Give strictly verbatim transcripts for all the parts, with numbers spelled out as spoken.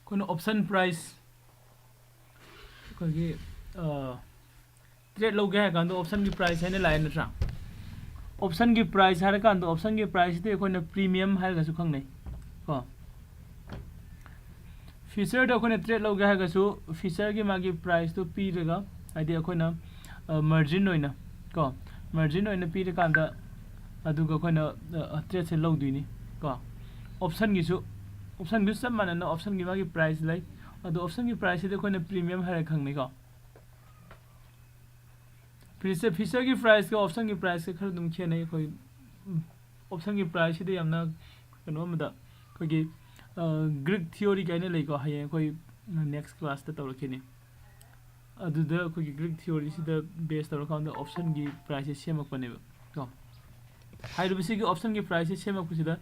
ꯑꯩꯈꯣꯏꯅ option price, ꯑꯩꯈꯣꯏꯒꯤ trade ꯂꯧꯒꯦ ꯍꯥꯏꯔ ꯀꯥꯟꯗ optionꯒꯤ price ꯍꯥꯏꯅ ꯂꯥꯛꯑꯦ ꯅꯠꯇ꯭ꯔꯥ? Optionꯒꯤ price ꯍꯥꯏꯔ ꯀꯥꯟꯗ optionꯒꯤ priceꯁꯤꯗꯤ ꯑꯩꯈꯣꯏꯅ premium ꯍꯥꯏꯔꯒꯁꯨ ꯈꯪꯅꯩ ꯀꯣ꯫ Futureꯗ ꯑꯩꯈꯣꯏꯅ ꯇ꯭ꯔꯦꯠ ꯂꯧꯒꯦ ꯍꯥꯏꯔꯒꯁꯨ futureꯒꯤ ꯃꯥꯒꯤ priceꯇꯨ ꯄꯤꯔꯒ, ꯍꯥꯏꯗꯤ ꯑꯩꯈꯣꯏꯅ margin ꯑꯣꯏꯅ ꯀꯣ, margin ꯑꯣꯏꯅ ꯄꯤꯔꯀꯥꯟꯗ ꯑꯗꯨꯒ ꯑꯩꯈꯣꯏꯅ ꯇ꯭ꯔꯦꯠꯁꯦ ꯂꯧꯗꯣꯏꯅꯤ ꯀꯣ꯫ Optionꯒꯤꯁꯨ, optionꯒꯤꯁꯨ ꯆꯞ ꯃꯥꯟꯅꯅ optionꯒꯤ ꯃꯥꯒꯤ price ꯂꯩ꯫ ꯑꯗꯣ optionꯒꯤ priceꯁꯤꯗꯤ ꯑꯩꯈꯣꯏꯅ premium ꯍꯥꯏꯔ ꯈꯪꯅꯩꯀꯣ꯫ Future, futureꯒꯤ priceꯀ optionꯒꯤ priceꯀ ꯈꯔ ꯑꯗꯨꯝ ꯈꯦꯠꯅꯩ꯫ ꯑꯩꯈꯣꯏ optionꯒꯤ priceꯁꯤꯗ ꯌꯥꯝꯅ ꯀꯩꯅꯣ ꯑꯃꯗ ꯑꯩꯈꯣꯏꯒꯤ Greek theory ꯀꯥꯏꯅ ꯂꯩꯀꯣ, ꯍꯌꯦꯡ ꯑꯩꯈꯣꯏ next classꯇ ꯇꯧꯔꯛꯈꯤꯅꯤ꯫ ꯑꯗꯨꯗ ꯑꯩꯈꯣꯏꯒꯤ Greek theoryꯁꯤꯗ base ꯇꯧꯔꯀꯥꯟꯗ optionꯒꯤ priceꯁꯦ ꯁꯦꯝꯃꯛꯄꯅꯦꯕ ꯀꯣ꯫ ꯍꯥꯏꯔꯤꯕꯁꯤꯒꯤ optionꯒꯤ priceꯁꯦ ꯁꯦꯝꯃꯛꯄꯁꯤꯗ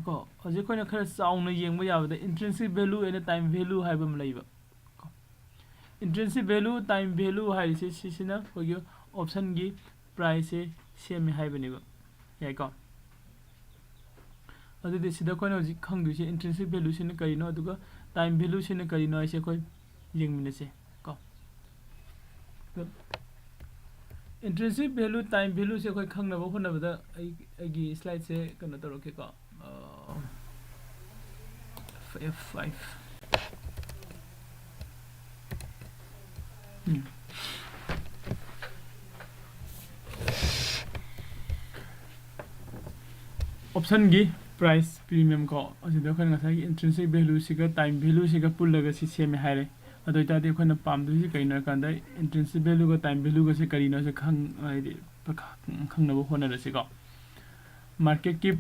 ꯀꯣ, ꯍꯧꯖꯤꯛ ꯑꯩꯈꯣꯏꯅ ꯈꯔ ꯆꯥꯎꯅ ꯌꯦꯡꯕ ꯌꯥꯕꯗ intrinsic value and time value ꯍꯥꯏꯕ ꯑꯃ ꯂꯩꯕ꯫ Intrinsic value, time value ꯍꯥꯏꯔꯤꯁꯦ ꯁꯤꯁꯤꯅ ꯑꯩꯈꯣꯏꯒꯤ optionꯒꯤ priceꯁꯦ ꯁꯦꯝꯃꯦ ꯍꯥꯏꯕꯅꯦꯕ꯫ ꯌꯥꯏꯀꯣ? ꯑꯗꯨꯗꯤ ꯁꯤꯗ ꯑꯩꯈꯣꯏꯅ ꯍꯧꯖꯤꯛ ꯈꯪꯗꯣꯏꯁꯦ intrinsic valueꯁꯤꯅ ꯀꯔꯤꯅꯣ, ꯑꯗꯨꯒ time valueꯁꯤꯅ ꯀꯔꯤꯅꯣ ꯍꯥꯏꯁꯦ ꯑꯩꯈꯣꯏ ꯌꯦꯡꯃꯤꯟꯅꯁꯦ ꯀꯣ꯫ Intrinsic value, time valueꯁꯦ ꯑꯩꯈꯣꯏ ꯈꯪꯅꯕ ꯍꯣꯠꯅꯕꯗ ꯑꯩ, ꯑꯩꯒꯤ slideꯁꯦ ꯀꯩꯅꯣ ꯇꯧꯔꯛꯀꯦꯀꯣ꯫ ꯑ, F five. ꯎꯝ꯫ Optionꯒꯤ price premium ꯀꯣ, ꯑꯁꯤꯗ ꯑꯩꯈꯣꯏꯅ ꯉꯁꯥꯏꯒꯤ intrinsic valueꯁꯤꯒ time valueꯁꯤꯒ ꯄꯨꯜꯂꯒ ꯁꯤ ꯁꯦꯝꯃꯦ ꯍꯥꯏꯔꯦ꯫ ꯑꯗꯨ ꯑꯣꯏꯇꯥꯔꯗꯤ ꯑꯩꯈꯣꯏꯅ ꯄꯥꯝꯗꯣꯏꯁꯤ ꯀꯩꯅꯣ ꯍꯥꯏꯔꯀꯥꯟꯗ intrinsic valueꯒ time valueꯒꯁꯦ ꯀꯔꯤꯅꯣꯁꯦ ꯈꯪ-, ꯍꯥꯏꯗꯤ ꯈꯪꯅꯕ ꯍꯣꯠꯅꯔꯁꯤꯀꯣ꯫ Marketꯀꯤ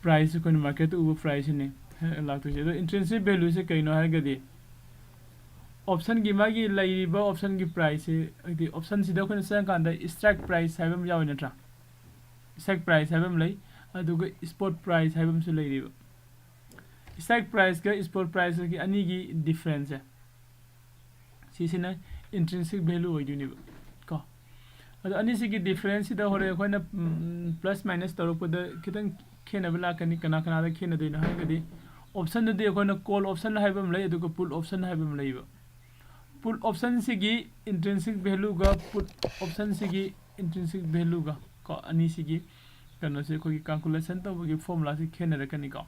price, ꯑꯩꯈꯣꯏꯅ marketꯇ ꯎꯕ priceꯁꯤꯅꯤ ꯂꯥꯛꯇꯣꯏꯁꯦ꯫ ꯑꯗꯣ intrinsic valueꯁꯦ ꯀꯩꯅꯣ ꯍꯥꯏꯔꯒꯗꯤ, optionꯒꯤ ꯃꯥꯒꯤ ꯂꯩꯔꯤꯕ optionꯒꯤ priceꯁꯦ, ꯍꯥꯏꯗꯤ optionꯁꯤꯗ ꯑꯩꯈꯣꯏꯅ ꯆꯪꯉꯀꯥꯟꯗ strike price ꯍꯥꯏꯕ ꯑꯃ ꯌꯥꯎꯋꯤ ꯅꯠꯇ꯭ꯔꯥ? Strike price ꯍꯥꯏꯕ ꯑꯃ ꯂꯩ, ꯑꯗꯨꯒ spot price ꯍꯥꯏꯕ ꯑꯃꯁꯨ ꯂꯩꯔꯤꯕ꯫ Strike priceꯀ spot priceꯀꯤ ꯑꯅꯤꯒꯤ differenceꯁꯦ, ꯁꯤꯁꯤꯅ intrinsic value ꯑꯣꯏꯗꯣꯏꯅꯦꯕ ꯀꯣ꯫ ꯑꯗꯣ ꯑꯅꯤꯁꯤꯒꯤ differenceꯁꯤꯗ ꯍꯣꯔꯦꯟ ꯑꯩꯈꯣꯏꯅ, ꯎꯝ, plus minus ꯇꯧꯔꯛꯄꯗ ꯈꯤꯇꯪ ꯈꯦꯠꯅꯕ ꯂꯥꯛꯀꯅꯤ꯫ ꯀꯅꯥ ꯀꯅꯥꯗ ꯈꯦꯠꯅꯗꯣꯏꯅꯣ ꯍꯥꯏꯔꯒꯗꯤ, ꯑꯣꯞꯁꯟꯗꯗꯤ ꯑꯩꯈꯣꯏꯅ ꯀꯣꯜ ꯑꯣꯞꯁꯟ ꯍꯥꯏꯕ ꯑꯃ ꯂꯩ, ꯑꯗꯨꯒ ꯄꯨꯠ ꯑꯣꯞꯁꯟ ꯍꯥꯏꯕ ꯑꯃ ꯂꯩꯕ꯫ ꯄꯨꯠ ꯑꯣꯞꯁꯟꯁꯤꯒꯤ ꯏꯟꯇ꯭ꯔꯤꯟꯁꯤꯛ ꯚꯦꯂꯨꯒ ꯄꯨꯠ ꯑꯣꯞꯁꯟꯁꯤꯒꯤ ꯏꯟꯇ꯭ꯔꯤꯟꯁꯤꯛ ꯚꯦꯂꯨꯒ ꯀꯣ, ꯑꯅꯤꯁꯤꯒꯤ ꯀꯩꯅꯣꯁꯦ, ꯑꯩꯈꯣꯏꯒꯤ ꯀꯥꯜꯀꯨꯂꯦꯁꯟ ꯇꯧꯕꯒꯤ ꯐꯣꯔꯃꯨꯂꯥꯁꯤ ꯈꯦꯠꯅꯔꯛꯀꯅꯤꯀꯣ,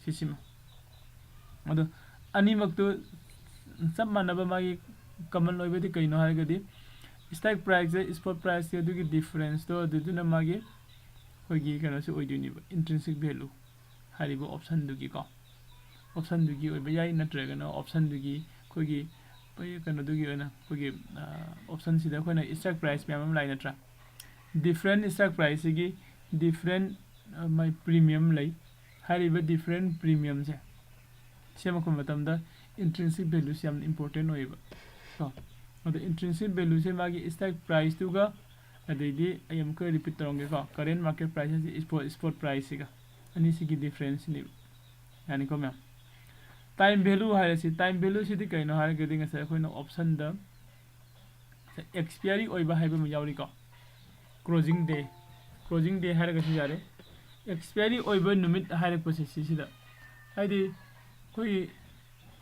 ꯁꯤꯁꯤꯃ꯫ ꯑꯗꯣ ꯑꯅꯤꯃꯛꯇꯨ ꯆꯞ ꯃꯥꯟꯅꯕ ꯃꯥꯒꯤ ꯀꯃꯟ ꯑꯣꯏꯕꯗꯤ ꯀꯩꯅꯣ ꯍꯥꯏꯔꯒꯗꯤ, ꯁ꯭ꯇꯥꯛ ꯄ꯭ꯔꯥꯏꯁꯁꯦ ꯁ꯭ꯄꯣꯠ ꯄ꯭ꯔꯥꯏꯁꯀꯤ ꯑꯗꯨꯒꯤ ꯗꯤꯐ꯭ꯔꯦꯟꯁꯇꯣ, ꯑꯗꯨꯗꯨꯅ ꯃꯥꯒꯤ ꯑꯩꯈꯣꯏꯒꯤ ꯀꯩꯅꯣꯁꯦ ꯑꯣꯏꯗꯣꯏꯅꯦꯕ, ꯏꯟꯇ꯭ꯔꯤꯟꯁꯤꯛ ꯚꯦꯂꯨ ꯍꯥꯏꯔꯤꯕ ꯑꯣꯞꯁꯟꯗꯨꯒꯤꯀꯣ, ꯑꯣꯞꯁꯟꯗꯨꯒꯤ ꯑꯣꯏꯕ ꯌꯥꯏ, ꯅꯠꯇ꯭ꯔꯒꯅ ꯑꯣꯞꯁꯟꯗꯨꯒꯤ ꯑꯩꯈꯣꯏꯒꯤ, ꯑꯩꯈꯣꯏꯒꯤ ꯀꯩꯅꯣꯗꯨꯒꯤ ꯑꯣꯏꯅ, ꯑꯩꯈꯣꯏꯒꯤ ꯑꯣꯞꯁꯟꯁꯤꯗ ꯑꯩꯈꯣꯏꯅ ꯁ꯭ꯇꯥꯛ ꯄ꯭ꯔꯥꯏꯁ ꯃꯌꯥꯝ ꯑꯃ ꯂꯥꯛꯏ ꯅꯠꯇ꯭ꯔꯥ? ꯗꯤꯐ꯭ꯔꯦꯟ ꯁ꯭ꯇꯥꯛ ꯄ꯭ꯔꯥꯏꯁꯁꯤꯒꯤ ꯗꯤꯐ꯭ꯔꯦꯟ ꯃꯥꯏ ꯄ꯭ꯔꯤꯃꯤꯌꯝ ꯂꯩ꯫ ꯍꯥꯏꯔꯤꯕ ꯗꯤꯐ꯭ꯔꯦꯟ ꯄ꯭ꯔꯤꯃꯤꯌꯝꯁꯦ ꯁꯦꯝꯃꯛꯄ ꯃꯇꯝꯗ ꯏꯟꯇ꯭ꯔꯤꯟꯁꯤꯛ ꯚꯦꯂꯨꯁꯤ ꯌꯥꯝꯅ ꯏꯝꯄꯣꯔꯇꯦꯟ ꯑꯣꯏꯌꯦꯕ ꯀꯣ꯫ ꯑꯗꯣ ꯏꯟꯇ꯭ꯔꯤꯟꯁꯤꯛ ꯚꯦꯂꯨꯁꯦ ꯃꯥꯒꯤ ꯁ꯭ꯇꯥꯛ ꯄ꯭ꯔꯥꯏꯁꯇꯨꯒ, ꯑꯗꯩꯗꯤ ꯑꯩ ꯑꯃꯨꯛꯀ ꯔꯤꯄꯤꯠ ꯇꯧꯔꯝꯒꯦꯀꯣ, ꯀꯔꯦꯟ ꯃꯥꯔꯀꯦꯠ ꯄ꯭ꯔꯥꯏꯁ ꯍꯥꯏꯁꯦ ꯁ꯭ꯄꯣꯠ, ꯁ꯭ꯄꯣꯠ ꯄ꯭ꯔꯥꯏꯁꯁꯤꯒ, ꯑꯅꯤꯁꯤꯒꯤ ꯗꯤꯐ꯭ꯔꯦꯟꯁꯁꯤꯅꯦꯕ꯫ ꯌꯥꯅꯤꯀꯣ ꯃꯌꯥꯝ? ꯇꯥꯏꯝ ꯚꯦꯂꯨ ꯍꯥꯏꯔꯁꯤ, ꯇꯥꯏꯝ ꯚꯦꯂꯨꯁꯤꯗꯤ ꯀꯩꯅꯣ ꯍꯥꯏꯔꯒꯗꯤ ꯉꯁꯥꯏ ꯑꯩꯈꯣꯏꯅ ꯑꯣꯞꯁꯟꯗ ꯑꯦꯛꯁꯄꯤꯌꯥꯔꯤ ꯑꯣꯏꯕ ꯍꯥꯏꯕ ꯑꯃ ꯌꯥꯎꯔꯤꯀꯣ, ꯀ꯭ꯂꯣꯖꯤꯡ ꯗꯦ, ꯀ꯭ꯂꯣꯖꯤꯡ ꯗꯦ ꯍꯥꯏꯔꯒꯁꯨ ꯌꯥꯔꯦ꯫ ꯑꯦꯛꯁꯄꯤꯌꯥꯔꯤ ꯑꯣꯏꯕ ꯅꯨꯃꯤꯠ ꯍꯥꯏꯔꯛꯄꯁꯦ ꯁꯤꯁꯤꯗ, ꯍꯥꯏꯗꯤ ꯑꯩꯈꯣꯏꯒꯤ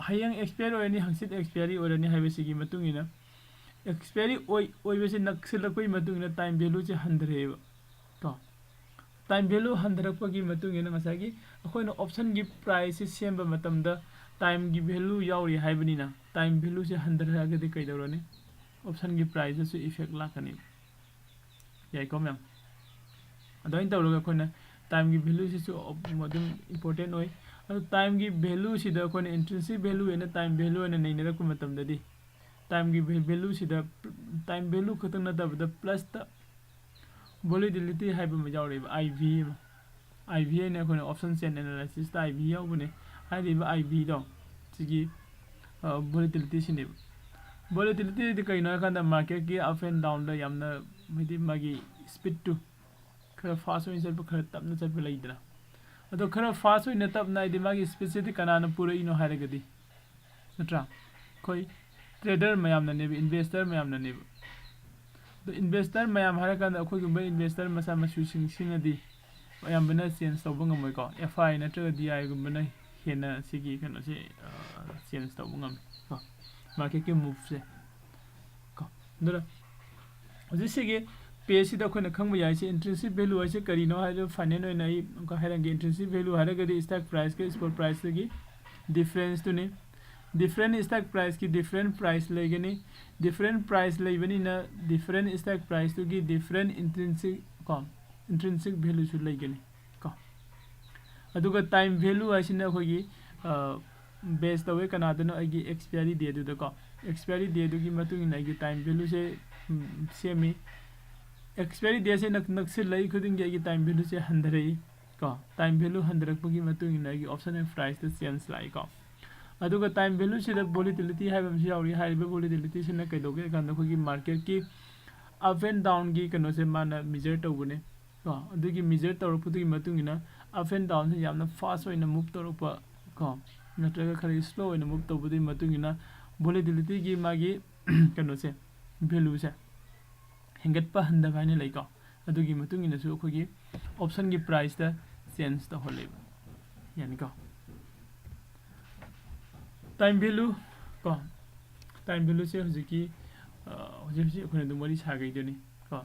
ꯍꯌꯦꯡ ꯑꯦꯛꯁꯄꯤꯌꯥꯔꯤ ꯑꯣꯏꯔꯅꯤ, ꯍꯪꯆꯤꯠ ꯑꯦꯛꯁꯄꯤꯌꯥꯔꯤ ꯑꯣꯏꯔꯅꯤ ꯍꯥꯏꯕꯁꯤꯒꯤ ꯃꯇꯨꯡ ꯏꯟꯅ, ꯑꯦꯛꯁꯄꯤꯌꯥꯔꯤ ꯑꯣꯏ-, ꯑꯣꯏꯕꯁꯤ ꯅꯛꯁꯤꯜꯂꯛꯄꯒꯤ ꯃꯇꯨꯡ ꯏꯟꯅ ꯇꯥꯏꯝ ꯚꯦꯂꯨꯁꯦ ꯍꯟꯊꯔꯛꯑꯦꯕ ꯀꯣ꯫ ꯇꯥꯏꯝ ꯚꯦꯂꯨ ꯍꯟꯊꯔꯛꯄꯒꯤ ꯃꯇꯨꯡ ꯏꯟꯅ ꯉꯁꯥꯏꯒꯤ ꯑꯩꯈꯣꯏꯅ ꯑꯣꯞꯁꯟꯒꯤ ꯄ꯭ꯔꯥꯏꯁꯁꯦ ꯁꯦꯝꯕ ꯃꯇꯝꯗ ꯇꯥꯏꯝꯒꯤ ꯚꯦꯂꯨ ꯌꯥꯎꯔꯤ ꯍꯥꯏꯕꯅꯤꯅ, ꯇꯥꯏꯝ ꯚꯦꯂꯨꯁꯦ ꯍꯟꯊꯔꯛꯑꯒꯗꯤ ꯀꯩꯗꯧꯔꯅꯤ? ꯑꯣꯞꯁꯟꯒꯤ ꯄ꯭ꯔꯥꯏꯁꯇꯁꯨ ꯏꯐꯦꯛ ꯂꯥꯛꯀꯅꯤ꯫ ꯌꯥꯏꯀꯣ ꯃꯌꯥꯝ? ꯑꯗꯨꯃꯥꯏꯅ ꯇꯧꯔꯒ ꯑꯩꯈꯣꯏꯅ ꯇꯥꯏꯝꯒꯤ ꯚꯦꯂꯨꯁꯤꯁꯨ ꯑꯗꯨꯝ ꯏꯝꯄꯣꯔꯇꯦꯟ ꯑꯣꯏ꯫ ꯑꯗꯣ ꯇꯥꯏꯝꯒꯤ ꯚꯦꯂꯨꯁꯤꯗ ꯑꯩꯈꯣꯏꯅ ꯏꯟꯇ꯭ꯔꯤꯟꯁꯤꯛ ꯚꯦꯂꯨ ꯑꯣꯏꯅ ꯇꯥꯏꯝ ꯚꯦꯂꯨ ꯑꯣꯏꯅ ꯅꯩꯅꯔꯛꯄ ꯃꯇꯝꯗꯗꯤ, ꯇꯥꯏꯝꯒꯤ ꯚꯦ-, ꯚꯦꯂꯨꯁꯤꯗ ꯇꯥꯏꯝ ꯚꯦꯂꯨ ꯈꯛꯇꯪ ꯅꯠꯇꯕꯗ ꯄ꯭ꯂꯁꯇ ꯚꯣꯂꯦꯇꯤꯂꯤꯇꯤ ꯍꯥꯏꯕ ꯑꯃ ꯌꯥꯎꯔꯛꯑꯦꯕ, ꯑꯥꯏ ꯚꯤ ꯑꯃ꯫ ꯑꯥꯏ ꯚꯤ ꯍꯥꯏꯅ ꯑꯩꯈꯣꯏꯅ ꯑꯣꯞꯁꯟ ꯆꯦꯟ ꯑꯦꯅꯥꯂꯥꯏꯁꯤꯁꯇ ꯑꯥꯏ ꯚꯤ ꯌꯥꯎꯕꯅꯦ꯫ ꯍꯥꯏꯔꯤꯕ ꯑꯥꯏ ꯚꯤꯗꯣ ꯁꯤꯒꯤ, ꯑ, ꯚꯣꯂꯦꯇꯤꯂꯤꯇꯤꯁꯤꯅꯦꯕ꯫ ꯚꯣꯂꯦꯇꯤꯂꯤꯇꯤꯗꯤ ꯀꯩꯅꯣ ꯍꯥꯏꯀꯥꯟꯗ ꯃꯥꯔꯀꯦꯠꯀꯤ ꯑꯞ ꯑꯦꯟ ꯗꯥꯎꯟꯗ ꯌꯥꯝꯅ, ꯍꯥꯏꯗꯤ ꯃꯥꯒꯤ ꯁ꯭ꯄꯤꯠꯇꯨ ꯈꯔ ꯐꯥꯁ ꯑꯣꯏꯅ ꯆꯠꯄ, ꯈꯔ ꯇꯞꯅ ꯆꯠꯄ ꯂꯩꯗꯅ꯫ ꯑꯗꯣ ꯈꯔ ꯐꯥꯁ ꯑꯣꯏꯅ ꯇꯞꯅ ꯍꯥꯏꯗꯤ ꯃꯥꯒꯤ ꯁ꯭ꯄꯤꯠꯁꯤꯗꯤ ꯀꯅꯥꯅ ꯄꯨꯔꯛꯏꯅꯣ ꯍꯥꯏꯔꯒꯗꯤ, ꯅꯠꯇ꯭ꯔꯥ? ꯑꯩꯈꯣꯏ ꯇ꯭ꯔꯦꯗꯔ ꯃꯌꯥꯝꯅꯅꯦꯕ, ꯏꯟꯚꯦꯁꯇꯔ ꯃꯌꯥꯝꯅꯅꯦꯕ꯫ ꯑꯗꯣ ꯏꯟꯚꯦꯁꯇꯔ ꯃꯌꯥꯝ ꯍꯥꯏꯔꯀꯥꯟꯗ ꯑꯩꯈꯣꯏꯒꯨꯝꯕ ꯏꯟꯚꯦꯁꯇꯔ ꯃꯆꯥ ꯃꯁꯨꯁꯤꯡꯁꯤꯅꯗꯤ ꯑꯌꯥꯝꯕꯅ ꯆꯦꯟꯖ ꯇꯧꯕ ꯉꯝꯃꯣꯏꯀꯣ꯫ ꯑꯦꯐ ꯑꯥꯏ ꯅꯠꯇ꯭ꯔꯒ ꯗꯤ ꯑꯥꯏꯒꯨꯝꯕꯅ ꯍꯦꯟꯅ ꯁꯤꯒꯤ ꯀꯩꯅꯣꯁꯦ ꯆꯦꯟꯖ ꯇꯧꯕ ꯉꯝꯃꯤ ꯀꯣ, ꯃꯥꯔꯀꯦꯠꯀꯤ ꯃꯨꯞꯁꯦ ꯀꯣ꯫ ꯑꯗꯨꯅ ꯍꯧꯖꯤꯛ ꯁꯤꯒꯤ ꯄꯦꯖꯁꯤꯗ ꯑꯩꯈꯣꯏꯅ ꯈꯪꯕ ꯌꯥꯏꯁꯦ, ꯏꯟꯇ꯭ꯔꯤꯟꯁꯤꯛ ꯚꯦꯂꯨ ꯍꯥꯏꯁꯦ ꯀꯔꯤꯅꯣ ꯍꯥꯏꯗꯣ ꯐꯥꯏꯅꯦꯜ ꯑꯣꯏꯅ ꯑꯩ ꯑꯃꯨꯛꯀ ꯍꯥꯏꯔꯝꯒꯦ꯫ ꯏꯟꯇ꯭ꯔꯤꯟꯁꯤꯛ ꯚꯦꯂꯨ ꯍꯥꯏꯔꯒꯗꯤ ꯁ꯭ꯇꯣꯛ ꯄ꯭ꯔꯥꯏꯁꯀ ꯁ꯭ꯄꯣꯠ ꯄ꯭ꯔꯥꯏꯁꯇꯒꯤ ꯗꯤꯐ꯭ꯔꯦꯟꯁꯇꯨꯅꯤ꯫ ꯗꯤꯐ꯭ꯔꯦꯟ ꯁ꯭ꯇꯣꯛ ꯄ꯭ꯔꯥꯏꯁꯀꯤ ꯗꯤꯐ꯭ꯔꯦꯟ ꯄ꯭ꯔꯥꯏꯁ ꯂꯩꯒꯅꯤ꯫ ꯗꯤꯐ꯭ꯔꯦꯟ ꯄ꯭ꯔꯥꯏꯁ ꯂꯩꯕꯅꯤꯅ ꯗꯤꯐ꯭ꯔꯦꯟ ꯁ꯭ꯇꯣꯛ ꯄ꯭ꯔꯥꯏꯁꯇꯨꯒꯤ ꯗꯤꯐ꯭ꯔꯦꯟ ꯏꯟꯇ꯭ꯔꯤꯟꯁꯤꯛ ꯀꯣ, ꯏꯟꯇ꯭ꯔꯤꯟꯁꯤꯛ ꯚꯦꯂꯨꯁꯨ ꯂꯩꯒꯅꯤ ꯀꯣ꯫ ꯑꯗꯨꯒ ꯇꯥꯏꯝ ꯚꯦꯂꯨ ꯍꯥꯏꯁꯤꯅ ꯑꯩꯈꯣꯏꯒꯤ ꯕꯦꯁ ꯇꯧꯋꯦ ꯀꯅꯥꯗꯅꯣ, ꯑꯩꯒꯤ ꯑꯦꯛꯁꯄꯤꯌꯔꯤ ꯗꯦꯗꯨꯗꯀꯣ꯫ ꯑꯦꯛꯁꯄꯤꯌꯔꯤ ꯗꯦꯗꯨꯒꯤ ꯃꯇꯨꯡ ꯏꯟꯅ ꯑꯩꯒꯤ ꯇꯥꯏꯝ ꯚꯦꯂꯨꯁꯦ ꯁꯦꯝꯃꯤ꯫ ꯑꯦꯛꯁꯄꯤꯌꯔꯤ ꯗꯦꯠꯁꯦ ꯅꯛ ꯅꯛꯁꯤꯜꯂꯛꯏ ꯈꯨꯗꯤꯡꯒꯤ ꯑꯩꯒꯤ ꯇꯥꯏꯝ ꯚꯦꯂꯨꯁꯦ ꯍꯟꯊꯔꯛꯏ ꯀꯣ꯫ ꯇꯥꯏꯝ ꯚꯦꯂꯨ ꯍꯟꯊꯔꯛꯄꯒꯤ ꯃꯇꯨꯡ ꯏꯟꯅ ꯑꯩꯒꯤ ꯑꯣꯞꯁꯟ ꯑꯦꯟ ꯄ꯭ꯔꯥꯏꯁꯇ ꯆꯦꯟꯖ ꯂꯥꯛꯏꯀꯣ꯫ ꯑꯗꯨꯒ ꯇꯥꯏꯝ ꯚꯦꯂꯨꯁꯤꯗ ꯚꯣꯂꯤꯇꯤꯂꯤꯇꯤ ꯍꯥꯏꯕ ꯑꯃꯁꯨ ꯌꯥꯎꯔꯤ꯫ ꯍꯥꯏꯔꯤꯕ ꯚꯣꯂꯤꯇꯤꯂꯤꯇꯤꯁꯤꯅ ꯀꯩꯗꯧꯒꯦ ꯍꯥꯏ ꯀꯥꯟꯗ ꯑꯩꯈꯣꯏꯒꯤ ꯃꯥꯔꯀꯦꯠꯀꯤ ꯑꯞ ꯑꯦꯟ ꯗꯥꯎꯟꯒꯤ ꯀꯩꯅꯣꯁꯦ ꯃꯥꯅ ꯃꯤꯖꯔ ꯇꯧꯕꯅꯦ ꯀꯣ꯫ ꯑꯗꯨꯒꯤ ꯃꯤꯖꯔ ꯇꯧꯔꯛꯄꯗꯨꯒꯤ ꯃꯇꯨꯡ ꯏꯟꯅ ꯑꯞ ꯑꯦꯟ ꯗꯥꯎꯟꯁꯦ ꯌꯥꯝꯅ ꯐꯥꯁ ꯑꯣꯏꯅ ꯃꯨꯞ ꯇꯧꯔꯛꯄ ꯀꯣ, ꯅꯠꯇ꯭ꯔꯒ ꯈꯔ ꯁ꯭ꯂꯣ ꯑꯣꯏꯅ ꯃꯨꯞ ꯇꯧꯕꯗꯨꯒꯤ ꯃꯇꯨꯡ ꯏꯟꯅ ꯚꯣꯂꯤꯇꯤꯂꯤꯇꯤꯒꯤ ꯃꯥꯒꯤ ꯀꯩꯅꯣꯁꯦ, ꯚꯦꯂꯨꯁꯦ ꯍꯦꯟꯒꯠꯄ ꯍꯟꯊꯕ ꯍꯥꯏꯅ ꯂꯩꯀꯣ꯫ ꯑꯗꯨꯒꯤ ꯃꯇꯨꯡ ꯏꯟꯅꯁꯨ ꯑꯩꯈꯣꯏꯒꯤ ꯑꯣꯞꯁꯟꯒꯤ ꯄ꯭ꯔꯥꯏꯁꯇ ꯆꯦꯟꯖ ꯇꯧꯍꯜꯂꯦꯕ, ꯌꯥꯅꯤꯀꯣ꯫ ꯇꯥꯏꯝ ꯚꯦꯂꯨ ꯀꯣ, ꯇꯥꯏꯝ ꯚꯦꯂꯨꯁꯦ ꯍꯧꯖꯤꯛꯀꯤ ꯍꯧꯖꯤꯛ ꯍꯧꯖꯤꯛ ꯑꯩꯈꯣꯏꯅ ꯑꯗꯨꯝ ꯋꯥꯔꯤ ꯁꯥꯈꯩꯗꯨꯅꯤ ꯀꯣ꯫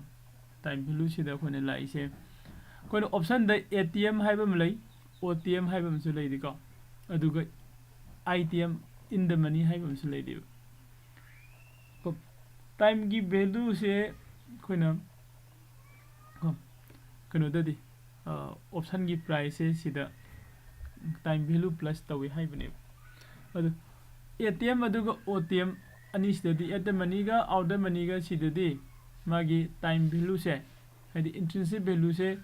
ꯇꯥꯏꯝ ꯚꯦꯂꯨꯁꯤꯗ ꯑꯩꯈꯣꯏꯅ ꯂꯥꯛꯏꯁꯦ, ꯑꯩꯈꯣꯏꯅ ꯑꯣꯞꯁꯟꯗ ꯑꯦ ꯇꯤ ꯑꯦꯝ ꯍꯥꯏꯕ ꯑꯃ ꯂꯩ, ꯑꯣ ꯇꯤ ꯑꯦꯝ ꯍꯥꯏꯕ ꯑꯃꯁꯨ ꯂꯩꯔꯤꯀꯣ, ꯑꯗꯨꯒ ꯑꯥꯏ ꯇꯤ ꯑꯦꯝ, ꯏꯟ ꯗ ꯃꯅꯤ ꯍꯥꯏꯕ ꯑꯃꯁꯨ ꯂꯩꯔꯤꯕ꯫ ꯀꯣ, ꯇꯥꯏꯝꯒꯤ ꯚꯦꯂꯨꯁꯦ ꯑꯩꯈꯣꯏꯅ ꯀꯣ, ꯀꯩꯅꯣꯗꯗꯤ ꯑꯣꯞꯁꯟꯒꯤ ꯄ꯭ꯔꯥꯏꯁꯁꯦ ꯁꯤꯗ ꯇꯥꯏꯝ ꯚꯦꯂꯨ ꯄ꯭ꯂꯁ ꯇꯧꯋꯤ ꯍꯥꯏꯕꯅꯦꯕ꯫ ꯑꯗꯨ ꯑꯦ ꯇꯤ ꯑꯦꯝ ꯑꯗꯨꯒ ꯑꯣ ꯇꯤ ꯑꯦꯝ ꯑꯅꯤꯁꯤꯗꯗꯤ, ꯑꯦꯠ ꯗ ꯃꯅꯤꯒ ꯑꯥꯎꯠ ꯗ ꯃꯅꯤꯒ ꯁꯤꯗꯗꯤ ꯃꯥꯒꯤ ꯇꯥꯏꯝ ꯚꯦꯂꯨꯁꯦ, ꯍꯥꯏꯗꯤ ꯏꯟꯇ꯭ꯔꯤꯟꯁꯤꯛ ꯚꯦꯂꯨꯁꯦ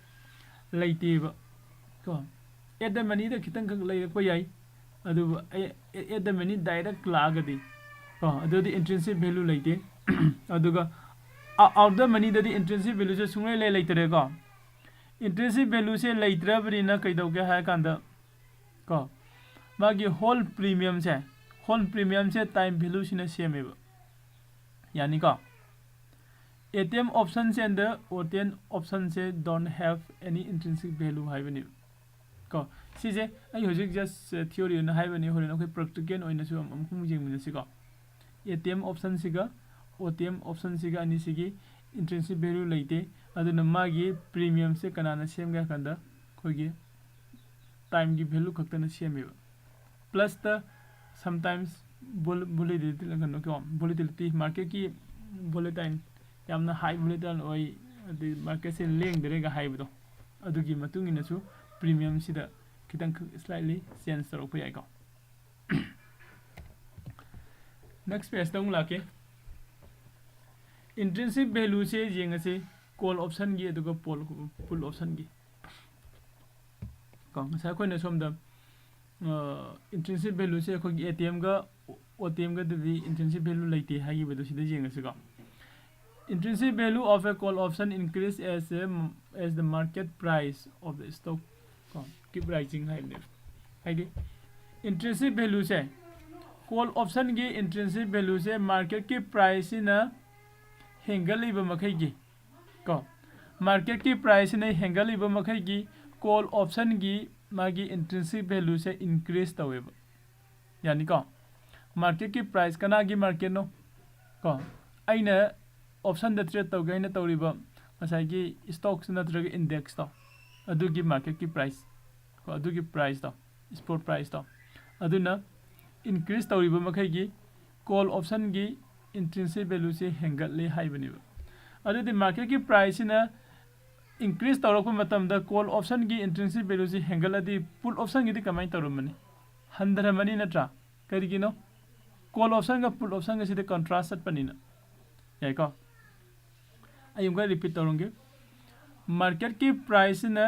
ꯂꯩꯇꯦꯕ ꯀꯣ꯫ ꯑꯦꯠ ꯗ ꯃꯅꯤꯗ ꯈꯤꯇꯪꯈꯛ ꯂꯩꯔꯛꯄ ꯌꯥꯏ, ꯑꯗꯨꯕꯨ ꯑꯦꯠ ꯗ ꯃꯅꯤ ꯗꯥꯏꯔꯦꯛ ꯂꯥꯛꯑꯒꯗꯤ ꯀꯣ, ꯑꯗꯨꯗꯤ ꯏꯟꯇ꯭ꯔꯤꯟꯁꯤꯛ ꯚꯦꯂꯨ ꯂꯩꯇꯦ꯫ ꯑꯗꯨꯒ ꯑꯥꯎꯠ ꯗ ꯃꯅꯤꯗꯗꯤ ꯏꯟꯇ꯭ꯔꯤꯟꯁꯤꯛ ꯚꯦꯂꯨꯁꯦ ꯁꯨꯡꯂꯩ ꯂꯩ ꯂꯩꯇ꯭ꯔꯦꯀꯣ꯫ ꯏꯟꯇ꯭ꯔꯤꯟꯁꯤꯛ ꯚꯦꯂꯨꯁꯦ ꯂꯩꯇ꯭ꯔꯕꯅꯤꯅ ꯀꯩꯗꯧꯒꯦ ꯍꯥꯏꯔ ꯀꯥꯟꯗ ꯀꯣ, ꯃꯥꯒꯤ ꯍꯣꯜ ꯄ꯭ꯔꯤꯃꯤꯌꯝꯁꯦ, ꯍꯣꯜ ꯄ꯭ꯔꯤꯃꯤꯌꯝꯁꯦ ꯇꯥꯏꯝ ꯚꯦꯂꯨꯁꯤꯅ ꯁꯦꯝꯃꯦꯕ, ꯌꯥꯅꯤꯀꯣ꯫ ATM option say and the OTM option say don't have any intrinsic value ꯍꯥꯏꯕꯅꯦꯕ꯫ ꯀꯣ, ꯁꯤꯁꯦ ꯑꯩ ꯍꯧꯖꯤꯛ just theory ꯑꯣꯏꯅ ꯍꯥꯏꯕꯅꯤ, ꯍꯣꯔꯦꯟ ꯑꯩꯈꯣꯏ practical ꯑꯣꯏꯅꯁꯨ ꯑꯃꯨꯛ ꯌꯦꯡꯃꯤꯟꯅꯁꯤꯀꯣ꯫ ATM option ꯁꯤꯒ OTM option ꯁꯤꯒ ꯑꯅꯤꯁꯤꯒꯤ intrinsic value ꯂꯩꯇꯦ꯫ ꯑꯗꯨꯅ ꯃꯥꯒꯤ premium ꯁꯦ ꯀꯅꯥꯅ ꯁꯦꯝꯒꯦ ꯍꯥꯏ ꯀꯥꯟꯗ ꯑꯩꯈꯣꯏꯒꯤ time ꯒꯤ value ꯈꯛꯇꯅ ꯁꯦꯝꯃꯦꯕ꯫ Plus ꯇ sometimes vol- volatility ꯀꯩꯅꯣ ꯀꯣ, volatility, market ꯀꯤ volatile, ꯌꯥꯝꯅ high volatile ꯑꯣꯏ, ꯑꯗꯩ market ꯁꯦ ꯂꯦꯡꯗꯔꯦꯒ ꯍꯥꯏꯕꯗꯣ, ꯑꯗꯨꯒꯤ ꯃꯇꯨꯡ ꯏꯟꯅꯁꯨ premium ꯁꯤꯗ ꯈꯤꯇꯪ slightly change ꯇꯧꯔꯛꯄ ꯌꯥꯏꯀꯣ꯫ Next page ꯇ ꯑꯃꯨꯛ ꯂꯥꯛꯀꯦ꯫ Intrinsic value ꯁꯦ ꯌꯦꯡꯉꯁꯤ, call option ꯒꯤ ꯑꯗꯨꯒ pol- put option ꯒꯤ꯫ ꯀꯣ, ꯉꯁꯥꯏ ꯑꯩꯈꯣꯏꯅ ꯁꯣꯝꯗ intrinsic value ꯁꯦ ꯑꯩꯈꯣꯏꯒꯤ ATM ꯒ OTM ꯒꯗꯗꯤ intrinsic value ꯂꯩꯇꯦ ꯍꯥꯏꯈꯤꯕꯗꯣ ꯁꯤꯗ ꯌꯦꯡꯉꯁꯤꯀꯣ꯫ Intrinsic value of a call option increase as a, as the market price of the stock ꯀꯣ, keep rising ꯍꯥꯏꯕꯅꯦꯕ꯫ ꯍꯥꯏꯗꯤ intrinsic value ꯁꯦ, call option ꯒꯤ intrinsic value ꯁꯦ market ꯀꯤ price ꯁꯤꯅ ꯍꯦꯟꯒꯠꯂꯤꯕ ꯃꯈꯩꯒꯤ ꯀꯣ, market ꯀꯤ price ꯁꯤꯅ ꯍꯦꯟꯒꯠꯂꯤꯕ ꯃꯈꯩꯒꯤ call option ꯒꯤ ꯃꯥꯒꯤ intrinsic value ꯁꯦ increase ꯇꯧꯋꯦꯕ꯫ ꯌꯥꯅꯤꯀꯣ? Market ꯀꯤ price, ꯀꯅꯥꯒꯤ market ꯅꯣ? ꯀꯣ, ꯑꯩꯅ option ꯗ trade ꯇꯧꯒꯦ ꯍꯥꯏꯅ ꯇꯧꯔꯤꯕ ꯉꯁꯥꯏꯒꯤ stocks ꯅꯠꯇ꯭ꯔꯒ index ꯇꯣ, ꯑꯗꯨꯒꯤ market ꯀꯤ price ꯀꯣ, ꯑꯗꯨꯒꯤ price ꯇꯣ, spot price ꯇꯣ, ꯑꯗꯨꯅ increase ꯇꯧꯔꯤꯕ ꯃꯈꯩꯒꯤ call option ꯒꯤ intrinsic value ꯁꯦ ꯍꯦꯟꯒꯠꯂꯦ ꯍꯥꯏꯕꯅꯦꯕ꯫ ꯑꯗꯨꯗꯤ market ꯀꯤ price ꯁꯤꯅ increase ꯇꯧꯔꯛꯄ ꯃꯇꯝꯗ call option ꯒꯤ intrinsic value ꯁꯤ ꯍꯦꯟꯒꯠꯂꯗꯤ put option ꯒꯤꯗꯤ ꯀꯃꯥꯏꯅ ꯇꯧꯔꯝꯃꯅꯤ? ꯍꯟꯊꯔꯝꯃꯅꯤ ꯅꯠꯇ꯭ꯔꯥ? ꯀꯔꯤꯒꯤꯅꯣ? Call option ꯒ put option ꯒꯁꯤꯗꯤ contrast ꯆꯠꯄꯅꯤꯅ꯫ ꯌꯥꯏꯀꯣ? ꯑꯩ ꯑꯃꯨꯛꯀ repeat ꯇꯧꯔꯝꯒꯦ꯫ Market ꯀꯤ price ꯁꯤꯅ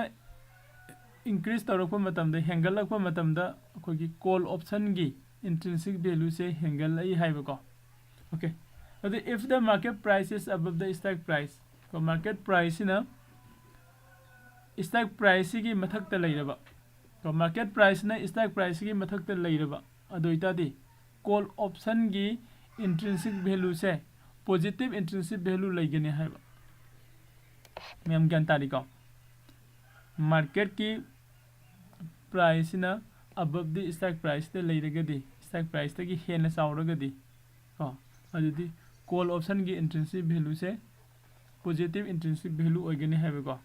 increase ꯇꯧꯔꯛꯄ ꯃꯇꯝꯗ, ꯍꯦꯟꯒꯠꯂꯛꯄ ꯃꯇꯝꯗ ꯑꯩꯈꯣꯏꯒꯤ call option ꯒꯤ intrinsic value ꯁꯦ ꯍꯦꯟꯒꯠꯂꯛꯏ ꯍꯥꯏꯕꯀꯣ꯫ Okay꯫ ꯑꯗꯨ if the market price is above the stock price, ꯀꯣ, market price ꯁꯤꯅ stock price ꯁꯤꯒꯤ ꯃꯊꯛꯇ ꯂꯩꯔꯕ, ꯀꯣ, market price ꯁꯤꯅ stock price ꯁꯤꯒꯤ ꯃꯊꯛꯇ ꯂꯩꯔꯕ, ꯑꯗꯨ ꯑꯣꯏꯇꯥꯔꯗꯤ call option ꯒꯤ intrinsic value ꯁꯦ positive intrinsic value ꯂꯩꯒꯅꯤ ꯍꯥꯏꯕ꯫ ꯃꯌꯥꯝ ꯒ꯭ꯌꯥꯟ ꯇꯥꯔꯤꯀꯣ? ꯃꯥꯔꯀꯦꯠꯀꯤ ꯄ꯭ꯔꯥꯏꯁꯁꯤꯅ above the strike priceꯇ ꯂꯩꯔꯒꯗꯤ, strike priceꯇꯒꯤ ꯍꯦꯟꯅ ꯆꯥꯎꯔꯒꯗꯤ ꯀꯣ, ꯑꯗꯨꯗꯤ call optionꯒꯤ intrinsic valueꯁꯦ positive intrinsic value ꯑꯣꯏꯒꯅꯤ ꯍꯥꯏꯕꯀꯣ꯫